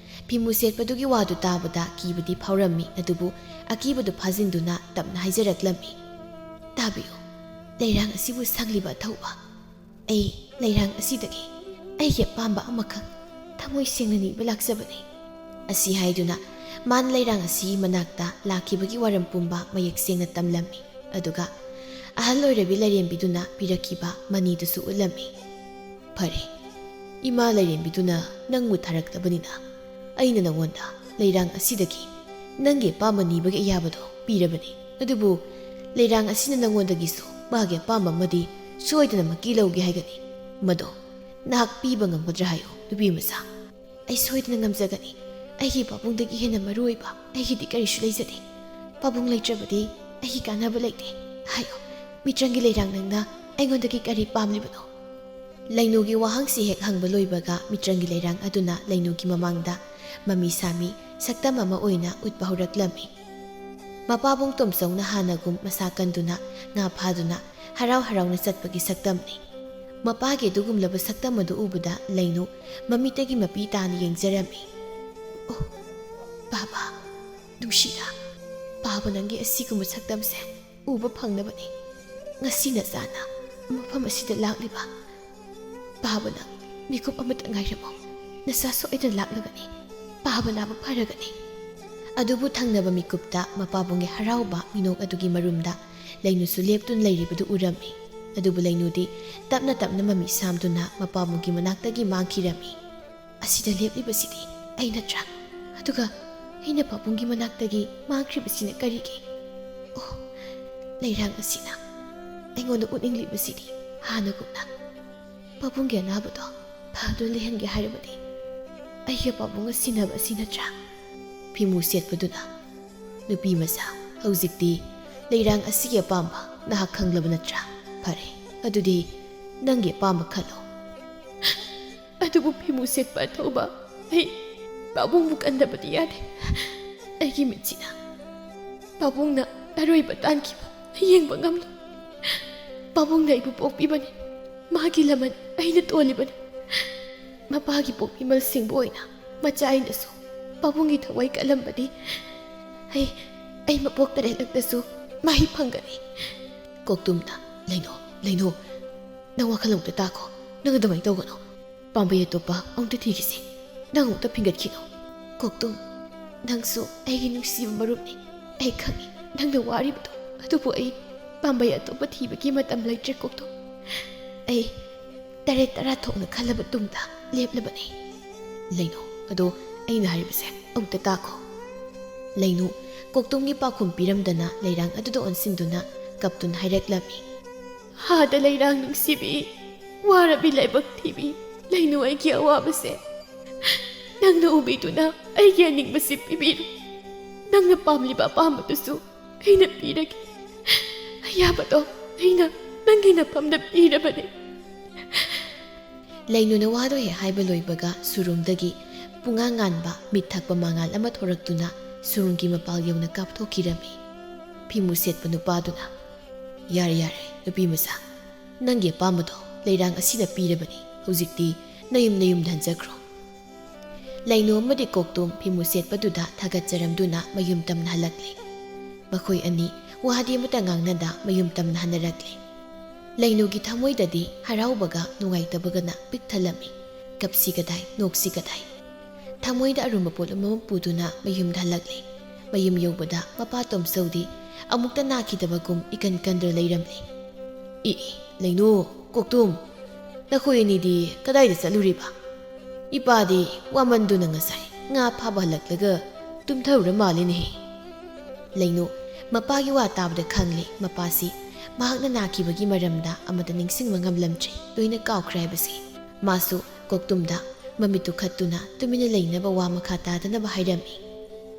ꯐꯤꯃꯨ ꯁꯦꯠꯄꯗꯨꯒꯤ ꯋꯥꯗꯨ ꯇꯥꯕꯗ ꯀꯤꯕꯗꯤ ꯐꯥꯎꯔꯝꯃꯤ, ꯑꯗꯨꯕꯨ ꯑꯀꯤꯕꯗꯨ ꯐꯥꯖꯤꯟꯗꯨꯅ ꯇꯞꯅ ꯍꯥꯏꯖꯔꯛꯂꯝꯃꯤ, "ꯇꯥꯕꯤꯌꯨ, ꯂꯩꯔꯥꯡ ꯑꯁꯤꯕꯨ ꯁꯪꯂꯤꯕ ꯑꯊꯧꯕ, ꯑꯩ ꯂꯩꯔꯥꯡ ꯑꯁꯤꯗꯒꯤ ꯑꯩꯒꯤ ꯑꯄꯥꯝꯕ ꯑꯃꯈꯛ ꯊꯃꯣꯏ ꯁꯦꯡꯅ ꯅꯤꯕ ꯂꯥꯛꯆꯕꯅꯤ꯫" ꯑꯁꯤ ꯍꯥꯏꯗꯨꯅ ꯃꯥꯅ ꯂꯩꯔꯥꯡ ꯑꯁꯤꯒꯤ ꯃꯅꯥꯛꯇ ꯂꯥꯛꯈꯤꯕꯒꯤ ꯋꯥꯔꯝ ꯄꯨꯝꯕ ꯃꯌꯦꯛ ꯁꯦꯡꯅ ꯇꯝꯂꯝꯃꯤ, ꯑꯗꯨꯒ ꯑꯍꯜ ꯑꯣꯏꯔꯕꯤ ꯂꯥꯏꯔꯦꯝꯕꯤꯗꯨꯅ ꯄꯤꯔꯛꯈꯤꯕ ꯃꯅꯤꯗꯨꯁꯨ ꯎꯠꯂꯝꯃꯤ꯫ "ꯐꯔꯦ, ꯏꯃꯥ ꯂꯥꯏꯔꯦꯝꯕꯤꯗꯨꯅ ꯅꯪꯕꯨ ꯊꯥꯔꯛꯇꯕꯅꯤꯅ ꯑꯩꯅ ꯅꯉꯣꯟꯗ ꯂꯩꯔꯥꯡ ꯑꯁꯤꯗꯒꯤ ꯅꯪꯒꯤ ꯑꯄꯥꯝꯕ ꯅꯤꯕꯒꯤ ꯑꯌꯥꯕꯗꯣ ꯄꯤꯔꯕꯅꯤ꯫ ꯑꯗꯨꯕꯨ ꯂꯩꯔꯥꯡ ꯑꯁꯤꯅ ꯅꯉꯣꯟꯗꯒꯤꯁꯨ ꯃꯥꯒꯤ ꯑꯄꯥꯝꯕ ꯑꯃꯗꯤ ꯁꯣꯏꯗꯅꯃꯛꯀꯤ ꯂꯧꯒꯦ ꯍꯥꯏꯒꯅꯤ꯫ ꯃꯗꯣ ꯅꯍꯥꯛ ꯄꯤꯕ ꯉꯝꯒꯗ꯭ꯔꯥ ꯍꯥꯏꯌꯨ, ꯅꯨꯄꯤ ꯃꯆꯥ?" "ꯑꯩ ꯁꯣꯏꯗꯅ ꯉꯝꯖꯒꯅꯤ꯫ ꯑꯩꯒꯤ ꯄꯥꯕꯨꯡꯗꯒꯤ ꯍꯦꯟꯅ ꯃꯔꯨ ꯑꯣꯏꯕ ꯑꯩꯒꯤꯗꯤ ꯀꯔꯤꯁꯨ ꯂꯩꯖꯗꯦ꯫ ꯄꯥꯕꯨꯡ ꯂꯩꯇ꯭ꯔꯕꯗꯤ ꯑꯩꯒꯤ ꯀꯥꯟꯅꯕ ꯂꯩꯇꯦ꯫ ꯍꯥꯏꯌꯨ, ꯃꯤꯇ꯭ꯔꯪꯒꯤ ꯂꯩꯔꯥꯡ, ꯅꯪꯅ ꯑꯩꯉꯣꯟꯗꯒꯤ ꯀꯔꯤ ꯄꯥꯝꯂꯤꯕꯅꯣ?" ꯂꯩꯅꯨꯒꯤ ꯋꯥꯍꯪꯁꯤ ꯍꯦꯛ ꯍꯪꯕ ꯂꯣꯏꯕꯒ ꯃꯤꯇ꯭ꯔꯪꯒꯤ ꯂꯩꯔꯥꯡ ꯑꯗꯨꯅ ꯂꯩꯅꯨꯒꯤ ꯃꯃꯥꯡꯗ ꯃꯃꯤ ꯁꯥꯃꯤ ꯁꯛꯇꯝ ꯑꯃ ꯑꯣꯏꯅ ꯎꯠꯄ ꯍꯧꯔꯛꯂꯝꯃꯤ꯫ ꯃꯄꯥꯕꯨꯡ ꯇꯣꯝꯆꯧꯅ ꯍꯥꯟꯅꯒꯨꯝ ꯃꯁꯥ ꯀꯟꯗꯨꯅ ꯉꯥ ꯐꯥꯗꯨꯅ ꯍꯔꯥꯎ ꯍꯔꯥꯎꯅ ꯆꯠꯄꯒꯤ ꯁꯛꯇꯝꯅꯤ꯫ ꯃꯄꯥꯒꯤ ꯑꯗꯨꯒꯨꯝꯂꯕ ꯁꯛꯇꯝ ꯑꯗꯨ ꯎꯕꯗ ꯂꯩꯅꯨ ꯃꯃꯤꯠꯇꯒꯤ ꯃꯄꯤ ꯇꯥꯅ ꯌꯦꯡꯖꯔꯝꯃꯤ꯫ "ꯑꯣ, ꯄꯥꯕ, ꯅꯨꯡꯁꯤꯗ, ꯄꯥꯕ ꯅꯪꯒꯤ ꯑꯁꯤꯒꯨꯝꯕ ꯁꯛꯇꯝꯁꯦ ꯎꯕ ꯐꯪꯅꯕꯅꯤ ꯉꯁꯤ ꯅꯆꯥꯅ ꯃꯐꯝ ꯑꯁꯤꯗ ꯂꯥꯛꯂꯤꯕ꯫ ꯄꯥꯕ ꯅꯪ ꯃꯤꯀꯨꯞ ꯑꯃꯇ ꯉꯥꯏꯔꯝꯃꯨ, ꯅꯆꯥ ꯁꯣꯏꯗꯅ ꯂꯥꯛꯂꯒꯅꯤ, ꯄꯥꯕ ꯅꯥꯕ ꯐꯔꯒꯅꯤ"꯫ ꯑꯗꯨꯕꯨ ꯊꯪꯅꯕ ꯃꯤꯀꯨꯞꯇ ꯃꯄꯥꯕꯨꯡꯒꯤ ꯍꯔꯥꯎꯕ ꯃꯤꯅꯣꯛ ꯑꯗꯨꯒꯤ ꯃꯔꯨꯝꯗ ꯂꯩꯅꯨꯁꯨ ꯂꯦꯞꯇꯨꯅ ꯂꯩꯔꯤꯕꯗꯨ ꯎꯔꯝꯃꯤ꯫ ꯑꯗꯨꯕꯨ ꯂꯩꯅꯨꯗꯤ ꯇꯞꯅ ꯇꯞꯅ ꯃꯃꯤ ꯁꯥꯝꯗꯨꯅ ꯃꯄꯥꯕꯨꯡꯒꯤ ꯃꯅꯥꯛꯇꯒꯤ ꯃꯥꯡꯈꯤꯔꯝꯃꯤ꯫ "ꯑꯁꯤꯗ ꯂꯦꯞꯂꯤꯕꯁꯤꯗꯤ ꯑꯩ ꯅꯠꯇ꯭ꯔꯥ? ꯑꯗꯨꯒ ꯑꯩꯅ ꯄꯥꯕꯨꯡꯒꯤ ꯃꯅꯥꯛꯇꯒꯤ ꯃꯥꯡꯈ꯭ꯔꯤꯕꯁꯤꯅ ꯀꯔꯤꯒꯤ? ꯑꯣ, ꯂꯩꯔꯥꯡ ꯑꯁꯤꯅ ꯑꯩꯉꯣꯟꯗ ꯎꯠꯅꯤꯡꯂꯤꯕꯁꯤꯗꯤ ꯍꯥꯟꯅꯒꯨꯝꯅ ꯄꯥꯕꯨꯡꯒꯤ ꯑꯅꯥꯕꯗꯣ ꯐꯗꯨꯅ ꯂꯩꯍꯟꯒꯦ ꯍꯥꯏꯔꯕꯗꯤ ꯑꯩꯒ ꯄꯥꯕꯨꯡꯒ ꯁꯤꯟꯅꯕ ꯑꯁꯤ ꯅꯠꯇ꯭ꯔꯥ?" ꯐꯤꯃꯨ ꯁꯦꯠꯄꯗꯨꯅ, "ꯅꯨꯄꯤ ꯃꯆꯥ, ꯍꯧꯖꯤꯛꯇꯤ ꯂꯩꯔꯥꯡ ꯑꯁꯤꯒꯤ ꯑꯄꯥꯝꯕ ꯅꯍꯥꯛ ꯈꯪꯂꯕ ꯅꯠꯇ꯭ꯔꯥ? ꯐꯔꯦ, ꯑꯗꯨꯗꯤ ꯅꯪꯒꯤ ꯑꯄꯥꯝꯕ ꯈꯜꯂꯣ"꯫ "ꯑꯗꯨꯕꯨ ꯐꯤꯃꯨ ꯁꯦꯠꯄ ꯑꯊꯧꯕ, ꯑꯩ ꯄꯥꯕꯨꯡꯕꯨ ꯀꯟꯗꯕꯗꯤ ꯌꯥꯗꯦ꯫ ꯑꯩꯒꯤ ꯃꯤꯠꯁꯤꯅ ꯄꯥꯕꯨꯡꯅ ꯑꯔꯣꯏꯕ ꯇꯥꯟꯈꯤꯕ ꯌꯦꯡꯕ ꯉꯝꯂꯣꯏ꯫ ꯄꯥꯕꯨꯡꯅ ꯑꯩꯕꯨ ꯄꯣꯛꯄꯤꯕꯅꯤ, ꯃꯥꯒꯤ ꯂꯃꯟ ꯑꯩꯅ ꯇꯣꯜꯂꯤꯕꯅꯤ꯫ ꯃꯄꯥꯒꯤ ꯄꯣꯛꯄꯤ ꯃꯜꯁꯤꯡꯕꯨ ꯑꯣꯏꯅ ꯃꯆꯥ ꯑꯩꯅꯁꯨ ꯄꯥꯕꯨꯡꯒꯤ ꯊꯋꯥꯏ ꯀꯜꯂꯝꯕꯗꯤ ꯑꯩ, ꯑꯩ ꯃꯄꯣꯛ ꯇꯔꯦꯠꯂꯛꯇꯁꯨ ꯃꯍꯩ ꯐꯪꯒꯅꯤ"꯫ ꯀꯣꯛꯇꯨꯝꯅ, "ꯂꯩꯅꯣ, ꯂꯩꯅꯣ, ꯅꯪ ꯋꯥꯈꯜ ꯑꯃꯨꯛꯇ ꯇꯥꯈꯣ꯫ ꯅꯪ ꯑꯗꯨꯃꯥꯏꯅ ꯇꯧꯒꯅꯨ꯫ ꯄꯥꯝꯕꯩ ꯑꯇꯣꯞꯄ ꯑꯃꯨꯛꯇ ꯊꯤꯈꯤꯁꯤ꯫ ꯅꯪ ꯑꯃꯨꯛꯇ ꯐꯤꯡꯒꯠꯈꯤꯅꯣ"꯫ "ꯀꯣꯛꯇꯨꯝ, ꯅꯪꯁꯨ ꯑꯩꯒꯤ ꯅꯨꯡꯁꯤꯕ ꯃꯔꯨꯞꯅꯤ꯫ ꯑꯩ ꯈꯪꯏ ꯅꯪꯅ ꯋꯥꯔꯤꯕꯗꯣ꯫ ꯑꯗꯨꯕꯨ ꯑꯩ ꯄꯥꯝꯕꯩ ꯑꯇꯣꯞꯄ ꯊꯤꯕꯒꯤ ꯃꯇꯝ ꯂꯩꯇ꯭ꯔꯦ ꯀꯣꯛꯇꯨꯝ꯫ ꯑꯩ ꯇꯔꯦꯠ ꯇꯔꯥ ꯊꯣꯛꯅ ꯈꯜꯂꯕ ꯇꯨꯡꯗ ꯂꯦꯞꯂꯕꯅꯤ"꯫ "ꯂꯩꯅꯣ, ꯑꯗꯣ ꯑꯩꯅ ꯍꯥꯏꯔꯤꯕꯁꯦ ꯑꯃꯨꯛꯇ ꯇꯥꯈꯣ"꯫ ꯂꯩꯅꯨ ꯀꯣꯛꯇꯨꯝꯒꯤ ꯄꯥꯎꯈꯨꯝ ꯄꯤꯔꯝꯗꯅ ꯂꯩꯔꯥꯡ ꯑꯗꯨꯗ ꯑꯣꯟꯁꯤꯟꯗꯨꯅ ꯀꯞꯇꯨꯅ ꯍꯥꯏꯔꯛꯂꯝꯃꯤ꯫ "ꯍꯥꯗ ꯂꯩꯔꯥꯡ ꯅꯨꯡꯁꯤꯕꯤ, ꯋꯥꯔꯕꯤ ꯂꯥꯏꯕꯛ ꯊꯤꯕꯤ, ꯂꯩꯅꯨ ꯑꯩꯒꯤ ꯑꯋꯥꯕꯁꯦ ꯅꯪꯅ ꯎꯕꯤꯗꯨꯅ ꯑꯩꯒꯤ ꯑꯅꯤꯡꯕꯁꯤ ꯄꯤꯕꯤꯔꯣ꯫ ꯅꯪꯅ ꯄꯥꯝꯂꯤꯕ ꯑꯄꯥꯝꯕꯗꯨꯁꯨ ꯑꯩꯅ ꯄꯤꯔꯒꯦ꯫ ꯑꯌꯥꯕꯗꯣ ꯑꯩꯅ ꯅꯪꯒꯤ ꯅꯐꯝꯗ ꯄꯤꯔꯕꯅꯤ"꯫ ꯂꯩꯅꯨꯅ ꯋꯥꯗꯣ ꯍꯦꯛ ꯍꯥꯏꯕ ꯂꯣꯏꯕꯒ ꯁꯨꯔꯨꯡꯗꯒꯤ ꯄꯨꯡꯉꯥꯟ ꯉꯥꯟꯕ ꯃꯤꯠ ꯊꯛꯄ ꯃꯉꯥꯜ ꯑꯃ ꯊꯣꯔꯛꯇꯨꯅ ꯁꯨꯔꯨꯡꯒꯤ ꯃꯄꯥꯜ ꯌꯧꯅ ꯀꯥꯞꯊꯣꯛꯈꯤꯔꯝꯃꯤ꯫ ꯐꯤꯃꯨ ꯁꯦꯠꯄ ꯅꯨꯄꯥꯗꯨꯅ, "ꯌꯥꯔꯦ, ꯌꯥꯔꯦ, ꯅꯨꯄꯤ ꯃꯆꯥ, ꯅꯪꯒꯤ ꯑꯄꯥꯝꯕꯗꯣ ꯂꯩꯔꯥꯡ ꯑꯁꯤꯅ ꯄꯤꯔꯕꯅꯤ꯫ ꯍꯧꯖꯤꯛꯇꯤ ꯅꯌꯨꯝ ꯅꯌꯨꯝꯗ ꯍꯟꯖꯈ꯭ꯔꯣ꯫ ꯂꯩꯅꯨ ꯑꯃꯗꯤ ꯀꯣꯛꯇꯨꯝ ꯐꯤꯃꯨ ꯁꯦꯠꯄꯗꯨꯗ ꯊꯥꯒꯠꯆꯔꯝꯗꯨꯅ ꯃꯌꯨꯝ ꯇꯝꯅ ꯍꯜꯂꯛꯂꯦ꯫ ꯃꯈꯣꯏ ꯑꯅꯤ ꯋꯥꯗꯤ ꯑꯃꯠꯇ ꯉꯥꯡꯅꯗ ꯃꯌꯨꯝ ꯇꯝꯅ ꯍꯟꯅꯔꯛꯂꯦ꯫ ꯂꯩꯅꯨꯒꯤ ꯊꯃꯣꯏꯗꯗꯤ ꯍꯔꯥꯎꯕꯒ ꯅꯨꯡꯉꯥꯏꯇꯕꯒꯅ ꯄꯤꯛ ꯊꯜꯂꯝꯃꯤ꯫ ꯀꯞꯁꯤ ꯀꯗꯥꯏ, ꯅꯣꯛꯁꯤ ꯀꯗꯥꯏ꯫ ꯊꯃꯣꯏꯗ ꯑꯔꯨꯝꯕ ꯄꯣꯠꯂꯨꯝ ꯑꯃ ꯄꯨꯗꯨꯅ ꯃꯌꯨꯝꯗ ꯍꯜꯂꯛꯂꯦ꯫ ꯃꯌꯨꯝ ꯌꯧꯕꯗ ꯃꯄꯥ ꯇꯣꯝꯆꯧꯗꯤ ꯑꯃꯨꯛꯇ ꯅꯥꯈꯤꯗꯕꯒꯨꯝ ꯏꯀꯟ ꯀꯟꯗꯨꯅ ꯂꯩꯔꯝꯂꯦ꯫ "ꯏ, ꯏ, ꯂꯩꯅꯨ, ꯀꯣꯛꯇꯨꯝ, ꯅꯈꯣꯏ ꯑꯅꯤꯗꯤ ꯀꯗꯥꯏꯗ ꯆꯠꯂꯨꯔꯤꯕ? ꯏꯄꯥꯗꯤ ꯋꯥꯃꯟꯗꯨꯅ ꯉꯁꯥꯏ ꯉꯥ ꯐꯥꯕ ꯍꯜꯂꯛꯂꯒ ꯇꯨꯝꯊꯔꯨꯔ ꯃꯥꯜꯂꯤꯅꯦꯍꯦ꯫" ꯂꯩꯅꯨ ꯃꯄꯥꯒꯤ ꯋꯥ ꯇꯥꯕꯗ ꯈꯪꯂꯦ, ꯃꯄꯥꯁꯤ ꯃꯍꯥꯛꯅ ꯅꯥꯈꯤꯕꯒꯤ ꯃꯔꯝꯗ ꯑꯃꯠꯇ ꯅꯤꯡꯁꯤꯡꯕ ꯉꯝꯂꯝꯗ꯭ꯔꯦ, ꯂꯣꯏꯅ ꯀꯥꯎꯈ꯭ꯔꯦ ꯍꯥꯏꯕꯁꯤ꯫ ꯃꯥꯁꯨ ꯀꯣꯛꯇꯨꯝꯗ ꯃꯃꯤꯠꯇꯨ ꯈꯠꯇꯨꯅ ꯇꯨꯃꯤꯟꯅ ꯂꯩꯅꯕ ꯋꯥ ꯃꯈꯥ ꯇꯥꯗꯅꯕ ꯍꯥꯏꯔꯝꯃꯤ꯫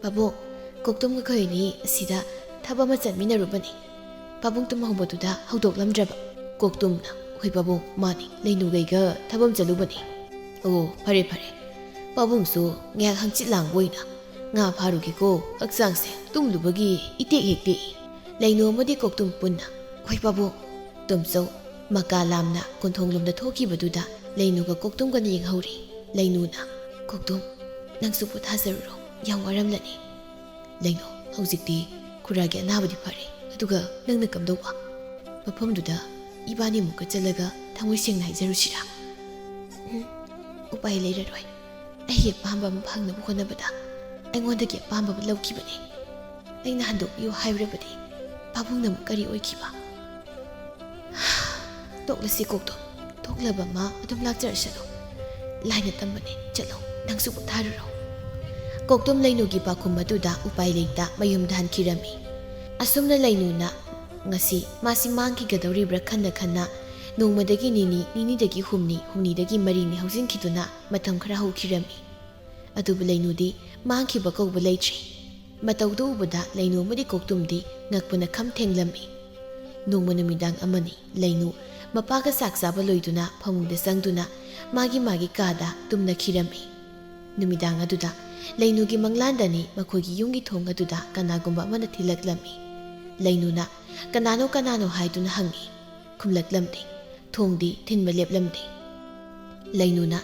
"ꯄꯥꯕꯨꯡ, ꯀꯣꯛꯇꯨꯝꯒ ꯑꯩꯈꯣꯏ ꯑꯅꯤ ꯑꯁꯤꯗ ꯊꯕꯛ ꯑꯃ ꯆꯠꯃꯤꯟꯅꯔꯨꯕꯅꯤ꯫ ꯄꯥꯕꯨꯡ ꯇꯨꯝ ꯍꯧꯕꯗꯨꯗ ꯍꯧꯗꯣꯛꯂꯝꯗ꯭ꯔꯕ?" ꯀꯣꯛꯇꯨꯝꯅ, "ꯍꯣꯏ ꯄꯥꯕꯨꯡ, ꯃꯥꯅꯤ, ꯂꯩꯅꯨꯒꯩꯒ ꯊꯕꯛ ꯑꯃ ꯆꯠꯂꯨꯕꯅꯤ꯫" "ꯑꯣ, ꯐꯔꯦ ꯐꯔꯦ, ꯄꯥꯕꯨꯡꯁꯨ ꯉꯥꯏꯍꯥꯛ ꯍꯪꯆꯤꯠ ꯂꯥꯡꯕ ꯑꯣꯏꯅ ꯉꯥ ꯐꯥꯔꯨꯒꯦꯀꯣ, ꯍꯛꯆꯥꯡꯁꯦ ꯇꯨꯝꯂꯨꯕꯒꯤ ꯏꯇꯦꯛ ꯍꯦꯛ ꯇꯦꯛꯏ꯫" ꯂꯩꯅꯨ ꯑꯃꯗꯤ ꯀꯣꯛꯇꯨꯝ ꯄꯨꯟꯅ, "ꯍꯣꯏ ꯄꯥꯕꯨꯡ꯫" ꯇꯣꯝꯆꯧ ꯃꯀꯥ ꯂꯥꯝꯅ ꯀꯣꯟꯊꯣꯡꯂꯣꯝꯗ ꯊꯣꯛꯈꯤꯕꯗꯨꯗ ꯂꯩꯅꯨꯒ ꯀꯣꯛꯇꯨꯝꯒꯅ ꯌꯦꯡꯍꯧꯔꯤ꯫ ꯂꯩꯅꯨꯅ, "ꯀꯣꯛꯇꯨꯝ, ꯅꯪꯁꯨ ꯄꯣꯊꯥꯖꯔꯨꯔꯣ, ꯌꯥꯝ ꯋꯥꯔꯝꯂꯅꯤ꯫" "ꯂꯩꯅꯨ, ꯍꯧꯖꯤꯛꯇꯤ ꯈꯨꯔꯥꯒꯤ ꯑꯅꯥꯕꯗꯤ ꯐꯔꯦ, ꯑꯗꯨꯒ ꯅꯪꯅ ꯀꯝꯗꯧꯕ? ꯃꯐꯝꯗꯨꯗ ꯏꯕꯥꯅꯤ ꯑꯃꯨꯛꯀ ꯆꯠꯂꯒ ꯊꯃꯣꯏ ꯁꯦꯡꯅ ꯍꯥꯏꯖꯔꯨꯁꯤꯔꯥ?" "ꯎꯝ, ꯎꯄꯥꯏ ꯂꯩꯔꯔꯣꯏ꯫ ꯑꯩꯒꯤ ꯑꯄꯥꯝꯕ ꯑꯃ ꯐꯪꯅꯕ ꯍꯣꯠꯅꯕꯗ ꯑꯩꯉꯣꯟꯗꯒꯤ ꯑꯄꯥꯝꯕ ꯑꯃ ꯂꯧꯈꯤꯕꯅꯤ꯫ ꯑꯩꯅ ꯍꯟꯗꯣꯛꯄꯤꯌꯨ ꯍꯥꯏꯔꯨꯔꯕꯗꯤ ꯄꯥꯕꯨꯡꯅ ꯑꯃꯨꯛ ꯀꯔꯤ ꯑꯣꯏꯈꯤꯕ?" "ꯇꯣꯛꯂꯁꯤ ꯀꯣꯛꯇꯣ, ꯊꯣꯛꯂꯕ ꯑꯃ ꯑꯗꯨꯝ ꯂꯥꯛꯆꯔꯁꯅꯨ꯫ ꯂꯥꯏꯅ ꯇꯝꯕꯅꯦ, ꯆꯠꯂꯣ, ꯅꯪꯁꯨ ꯄꯣꯊꯥꯔꯨꯔꯣ꯫" ꯀꯣꯛꯇꯨꯝ ꯂꯩꯅꯨꯒꯤ ꯄꯥꯎꯈꯨꯝ ꯑꯗꯨꯗ ꯎꯄꯥꯏ ꯂꯩꯇ ꯃꯌꯨꯝꯗ ꯍꯟꯈꯤꯔꯝꯃꯤ꯫ ꯑꯁꯨꯝꯅ ꯂꯩꯅꯨꯅ ꯉꯁꯤ ꯃꯥꯁꯤ ꯃꯥꯡꯈꯤꯒꯗꯧꯔꯤꯕ꯭ꯔꯥ ꯈꯟꯅ ꯈꯟꯅ ꯅꯣꯡꯃꯗꯒꯤ ꯅꯤꯅꯤ, ꯅꯤꯅꯤꯗꯒꯤ ꯍꯨꯝꯅꯤ, ꯍꯨꯝꯅꯤꯗꯒꯤ ꯃꯔꯤꯅꯤ ꯍꯧꯖꯤꯟꯈꯤꯗꯨꯅ ꯃꯇꯝ ꯈꯔ ꯍꯧꯈꯤꯔꯝꯃꯤ꯫ ꯑꯗꯨꯕꯨ ꯂꯩꯅꯨꯗꯤ ꯃꯥꯡꯈꯤꯕ ꯀꯧꯕ ꯂꯩꯇ꯭ꯔꯤ꯫ ꯃꯇꯧꯗꯨ ꯎꯕꯗ ꯂꯩꯅꯨ ꯑꯃꯗꯤ ꯀꯣꯛꯇꯨꯝꯗꯤ ꯉꯛꯄꯅ ꯈꯝ ꯊꯦꯡꯂꯝꯃꯤ꯫ ꯅꯣꯡꯃ ꯅꯨꯃꯤꯗꯥꯡ ꯑꯃꯅꯤ ꯂꯩꯅꯨ ꯃꯄꯥꯒ ꯆꯥꯛ ꯆꯥꯕ ꯂꯣꯏꯗꯨꯅ ꯐꯃꯨꯡꯗ ꯆꯪꯗꯨꯅ ꯃꯥꯒꯤ ꯃꯥꯒꯤ ꯀꯥꯗ ꯇꯨꯝꯅꯈꯤꯔꯝꯃꯤ꯫ ꯅꯨꯃꯤꯗꯥꯡ ꯑꯗꯨꯗ ꯂꯩꯅꯨꯒꯤ ꯃꯪꯂꯥꯟꯗꯅꯤ ꯃꯈꯣꯏꯒꯤ ꯌꯨꯝꯒꯤ ꯊꯣꯡ ꯑꯗꯨꯗ ꯀꯅꯥꯒꯨꯝꯕ ꯑꯃꯅ ꯊꯤꯜꯂꯛꯂꯝꯃꯤ꯫ ꯂꯩꯅꯨꯅ "ꯀꯅꯥꯅꯣ, ꯀꯅꯥꯅꯣ?" ꯍꯥꯏꯗꯨꯅ ꯍꯪꯉꯤ꯫ ꯈꯨꯝꯂꯛꯂꯝꯗꯦ꯫ ꯊꯣꯡꯗꯤ ꯊꯤꯟꯕ ꯂꯦꯞꯂꯝꯗꯦ꯫ ꯂꯩꯅꯨꯅ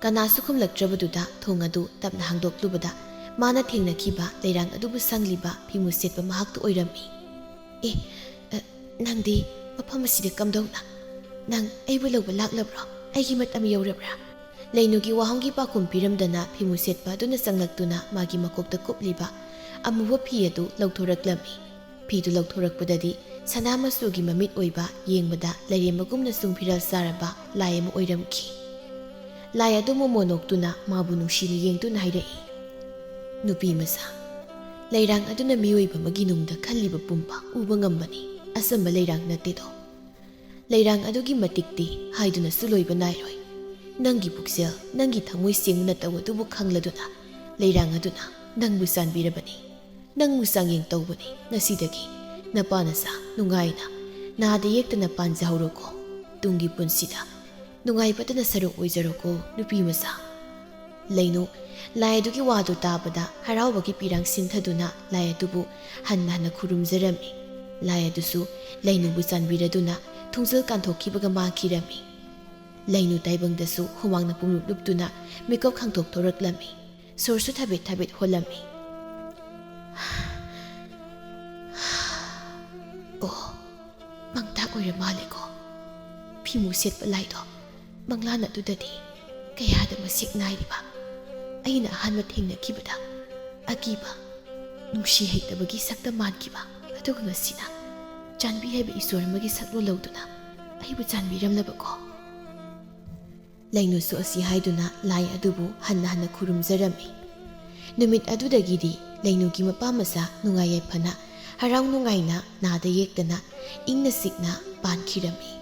ꯀꯅꯥꯁꯨ ꯈꯨꯝꯂꯛꯇ꯭ꯔꯕꯗꯨꯗ ꯊꯣꯡ ꯑꯗꯨ ꯇꯞꯅ ꯍꯥꯡꯗꯣꯛꯂꯨꯕꯗ, ꯃꯥꯅ ꯊꯦꯡꯅꯈꯤꯕ ꯂꯩꯔꯥꯡ ꯑꯗꯨꯕꯨ ꯁꯪꯂꯤꯕ ꯐꯤꯃꯨ ꯁꯦꯠꯄ ꯃꯍꯥꯛꯇꯨ ꯑꯣꯏꯔꯝꯃꯤ꯫ "ꯑꯦ, ꯑ, ꯅꯪꯗꯤ ꯃꯐꯝ ꯑꯁꯤꯗ ꯀꯝꯗꯧꯅ? ꯅꯪ ꯑꯩꯕꯨ ꯂꯧꯕ ꯂꯥꯛꯂꯕ꯭ꯔꯣ? ꯑꯩꯒꯤ ꯃꯇꯝ ꯌꯧꯔꯕ꯭ꯔꯥ?" ꯂꯩꯅꯨꯒꯤ ꯋꯥꯍꯪꯒꯤ ꯄꯥꯎꯈꯨꯝ ꯄꯤꯔꯝꯗꯅ ꯐꯤꯃꯨ ꯁꯦꯠꯄ ꯑꯗꯨꯅ ꯆꯪꯂꯛꯇꯨꯅ ꯃꯥꯒꯤ ꯃꯀꯣꯛꯇ ꯀꯨꯞꯂꯤꯕ ꯑꯃꯨꯕ ꯐꯤ ꯑꯗꯨ ꯂꯧꯊꯣꯔꯛꯂꯝꯃꯤ꯫ ꯐꯤꯗꯨ ꯂꯧꯊꯣꯔꯛꯄꯗꯗꯤ ꯁꯅꯥ ꯃꯆꯨꯒꯤ ꯃꯃꯤꯠ ꯑꯣꯏꯕ, ꯌꯦꯡꯕꯗ ꯂꯥꯏꯔꯦꯝꯕꯒꯨꯝꯅ ꯁꯨꯝ ꯐꯤꯔꯥꯜ ꯆꯥꯔꯕ ꯂꯥꯏ ꯑꯃ ꯑꯣꯏꯔꯝꯈꯤ꯫ ꯂꯥꯏ ꯑꯗꯨ ꯃꯣꯃꯣꯟ ꯅꯣꯛꯇꯨꯅ ꯃꯥꯕꯨ ꯅꯨꯡꯁꯤꯅ ꯌꯦꯡꯗꯨꯅ ꯍꯥꯏꯔꯛꯏ, "ꯅꯨꯄꯤ ꯃꯆꯥ, ꯂꯩꯔꯥꯡ ꯑꯗꯨꯅ ꯃꯤꯑꯣꯏꯕ ꯑꯃꯒꯤ ꯅꯨꯡꯗ ꯈꯜꯂꯤꯕ ꯄꯨꯝꯕ ꯎꯕ ꯉꯝꯕꯅꯤ꯫ ꯑꯆꯝꯕ ꯂꯩꯔꯥꯡ ꯅꯠꯇꯦꯗꯣ꯫ ꯂꯩꯔꯥꯡ ꯑꯗꯨꯒꯤ ꯃꯇꯤꯛꯇꯤ ꯍꯥꯏꯗꯨꯅꯁꯨ ꯂꯣꯏꯕ ꯅꯥꯏꯔꯣꯏ꯫ ꯅꯪꯒꯤ ꯄꯨꯛꯆꯦꯜ, ꯅꯪꯒꯤ ꯊꯃꯣꯏ ꯁꯦꯡꯅ ꯇꯧ ꯑꯗꯨꯕꯨ ꯈꯪꯂꯗꯨꯅ ꯂꯩꯔꯥꯡ ꯑꯗꯨꯅ ꯅꯪꯕꯨ ꯆꯥꯟꯕꯤꯔꯕꯅꯤ꯫ ꯅꯪꯕꯨ ꯆꯥꯡꯌꯦꯡ ꯇꯧꯕꯅꯤ꯫ ꯉꯁꯤꯗꯒꯤ ꯅꯄꯥ ꯅꯆꯥ ꯅꯨꯡꯉꯥꯏꯅ, ꯅꯥꯗ ꯌꯦꯛꯇꯅ ꯄꯥꯟꯖꯍꯧꯔꯣꯀꯣ꯫ ꯇꯨꯡꯒꯤ ꯄꯨꯟꯁꯤꯗ ꯅꯨꯡꯉꯥꯏꯕꯇꯅ ꯁꯔꯨꯛ ꯑꯣꯏꯖꯔꯣꯀꯣ, ꯅꯨꯄꯤ ꯃꯆꯥ꯫" ꯂꯩꯅꯨ ꯂꯥꯏ ꯑꯗꯨꯒꯤ ꯋꯥꯗꯨ ꯇꯥꯕꯗ ꯍꯔꯥꯎꯕꯒꯤ ꯄꯤꯔꯥꯡ ꯁꯤꯟꯊꯗꯨꯅ ꯂꯥꯏ ꯑꯗꯨꯕꯨ ꯍꯟꯅ ꯍꯟꯅ ꯈꯨꯔꯨꯝꯖꯔꯝꯃꯤ꯫ ꯂꯥꯏ ꯑꯗꯨꯁꯨ ꯂꯩꯅꯨꯕꯨ ꯆꯥꯟꯕꯤꯔꯗꯨꯅ ꯊꯣꯡꯖꯤꯜ ꯀꯥꯟꯊꯣꯛꯈꯤꯕꯒ ꯃꯥꯡꯈꯤꯔꯝꯃꯤ꯫ ꯂꯩꯅꯨ ꯇꯥꯏꯕꯪꯗꯁꯨ ꯍꯨꯃꯥꯡꯅ ꯄꯨꯡꯂꯨꯞ ꯂꯨꯞꯇꯨꯅ ꯃꯤꯀꯞ ꯈꯥꯡꯊꯣꯛ ꯊꯣꯔꯛꯂꯝꯃꯤ꯫ ꯁꯣꯔꯁꯨ ꯊꯕꯦꯠ ꯊꯕꯦꯠ ꯍꯣꯜꯂꯝꯃꯤ꯫ "ꯑꯣ, ꯃꯪꯗ ꯑꯣꯏꯔ ꯃꯥꯜꯂꯦꯀꯣ꯫ ꯐꯤꯃꯨ ꯁꯦꯠꯄ ꯂꯥꯏꯗꯣ ꯃꯪꯂꯥꯟ ꯑꯗꯨꯗꯗꯤ ꯀꯌꯥꯗ ꯃꯁꯦꯛ ꯅꯥꯏꯔꯤꯕ ꯑꯩꯅ ꯑꯍꯥꯟꯕ ꯊꯦꯡꯅꯈꯤꯕꯗ ꯑꯀꯤꯕ, ꯅꯨꯡꯁꯤ ꯍꯩꯇꯕꯒꯤ ꯁꯛꯇ ꯃꯥꯟꯈꯤꯕ, ꯑꯗꯨꯒ ꯉꯁꯤꯅ ꯆꯥꯟꯕꯤ ꯍꯥꯏꯕ ꯏꯁꯣꯔ ꯑꯃꯒꯤ ꯁꯛꯂꯣꯟ ꯂꯧꯗꯨꯅ ꯑꯩꯕꯨ ꯆꯥꯟꯕꯤꯔꯝꯂꯕꯀꯣ?" ꯂꯩꯅꯨꯁꯨ ꯑꯁꯤ ꯍꯥꯏꯗꯨꯅ ꯂꯥꯏ ꯑꯗꯨꯕꯨ ꯍꯟꯅ ꯍꯟꯅ ꯈꯨꯔꯨꯝꯖꯔꯝꯃꯤ꯫ ꯅꯨꯃꯤꯠ ꯑꯗꯨꯗꯒꯤꯗꯤ ꯂꯩꯅꯨꯒꯤ ꯃꯄꯥ ꯃꯆꯥ ꯅꯨꯡꯉꯥꯏ ꯌꯥꯏꯐꯅ, ꯍꯔꯥꯎ ꯅꯨꯡꯉꯥꯏꯅ, ꯅꯥꯗ ꯌꯦꯛꯇꯅ, ꯏꯪꯅ ꯆꯤꯛꯅ ꯄꯥꯟꯈꯤꯔꯝꯃꯤ꯫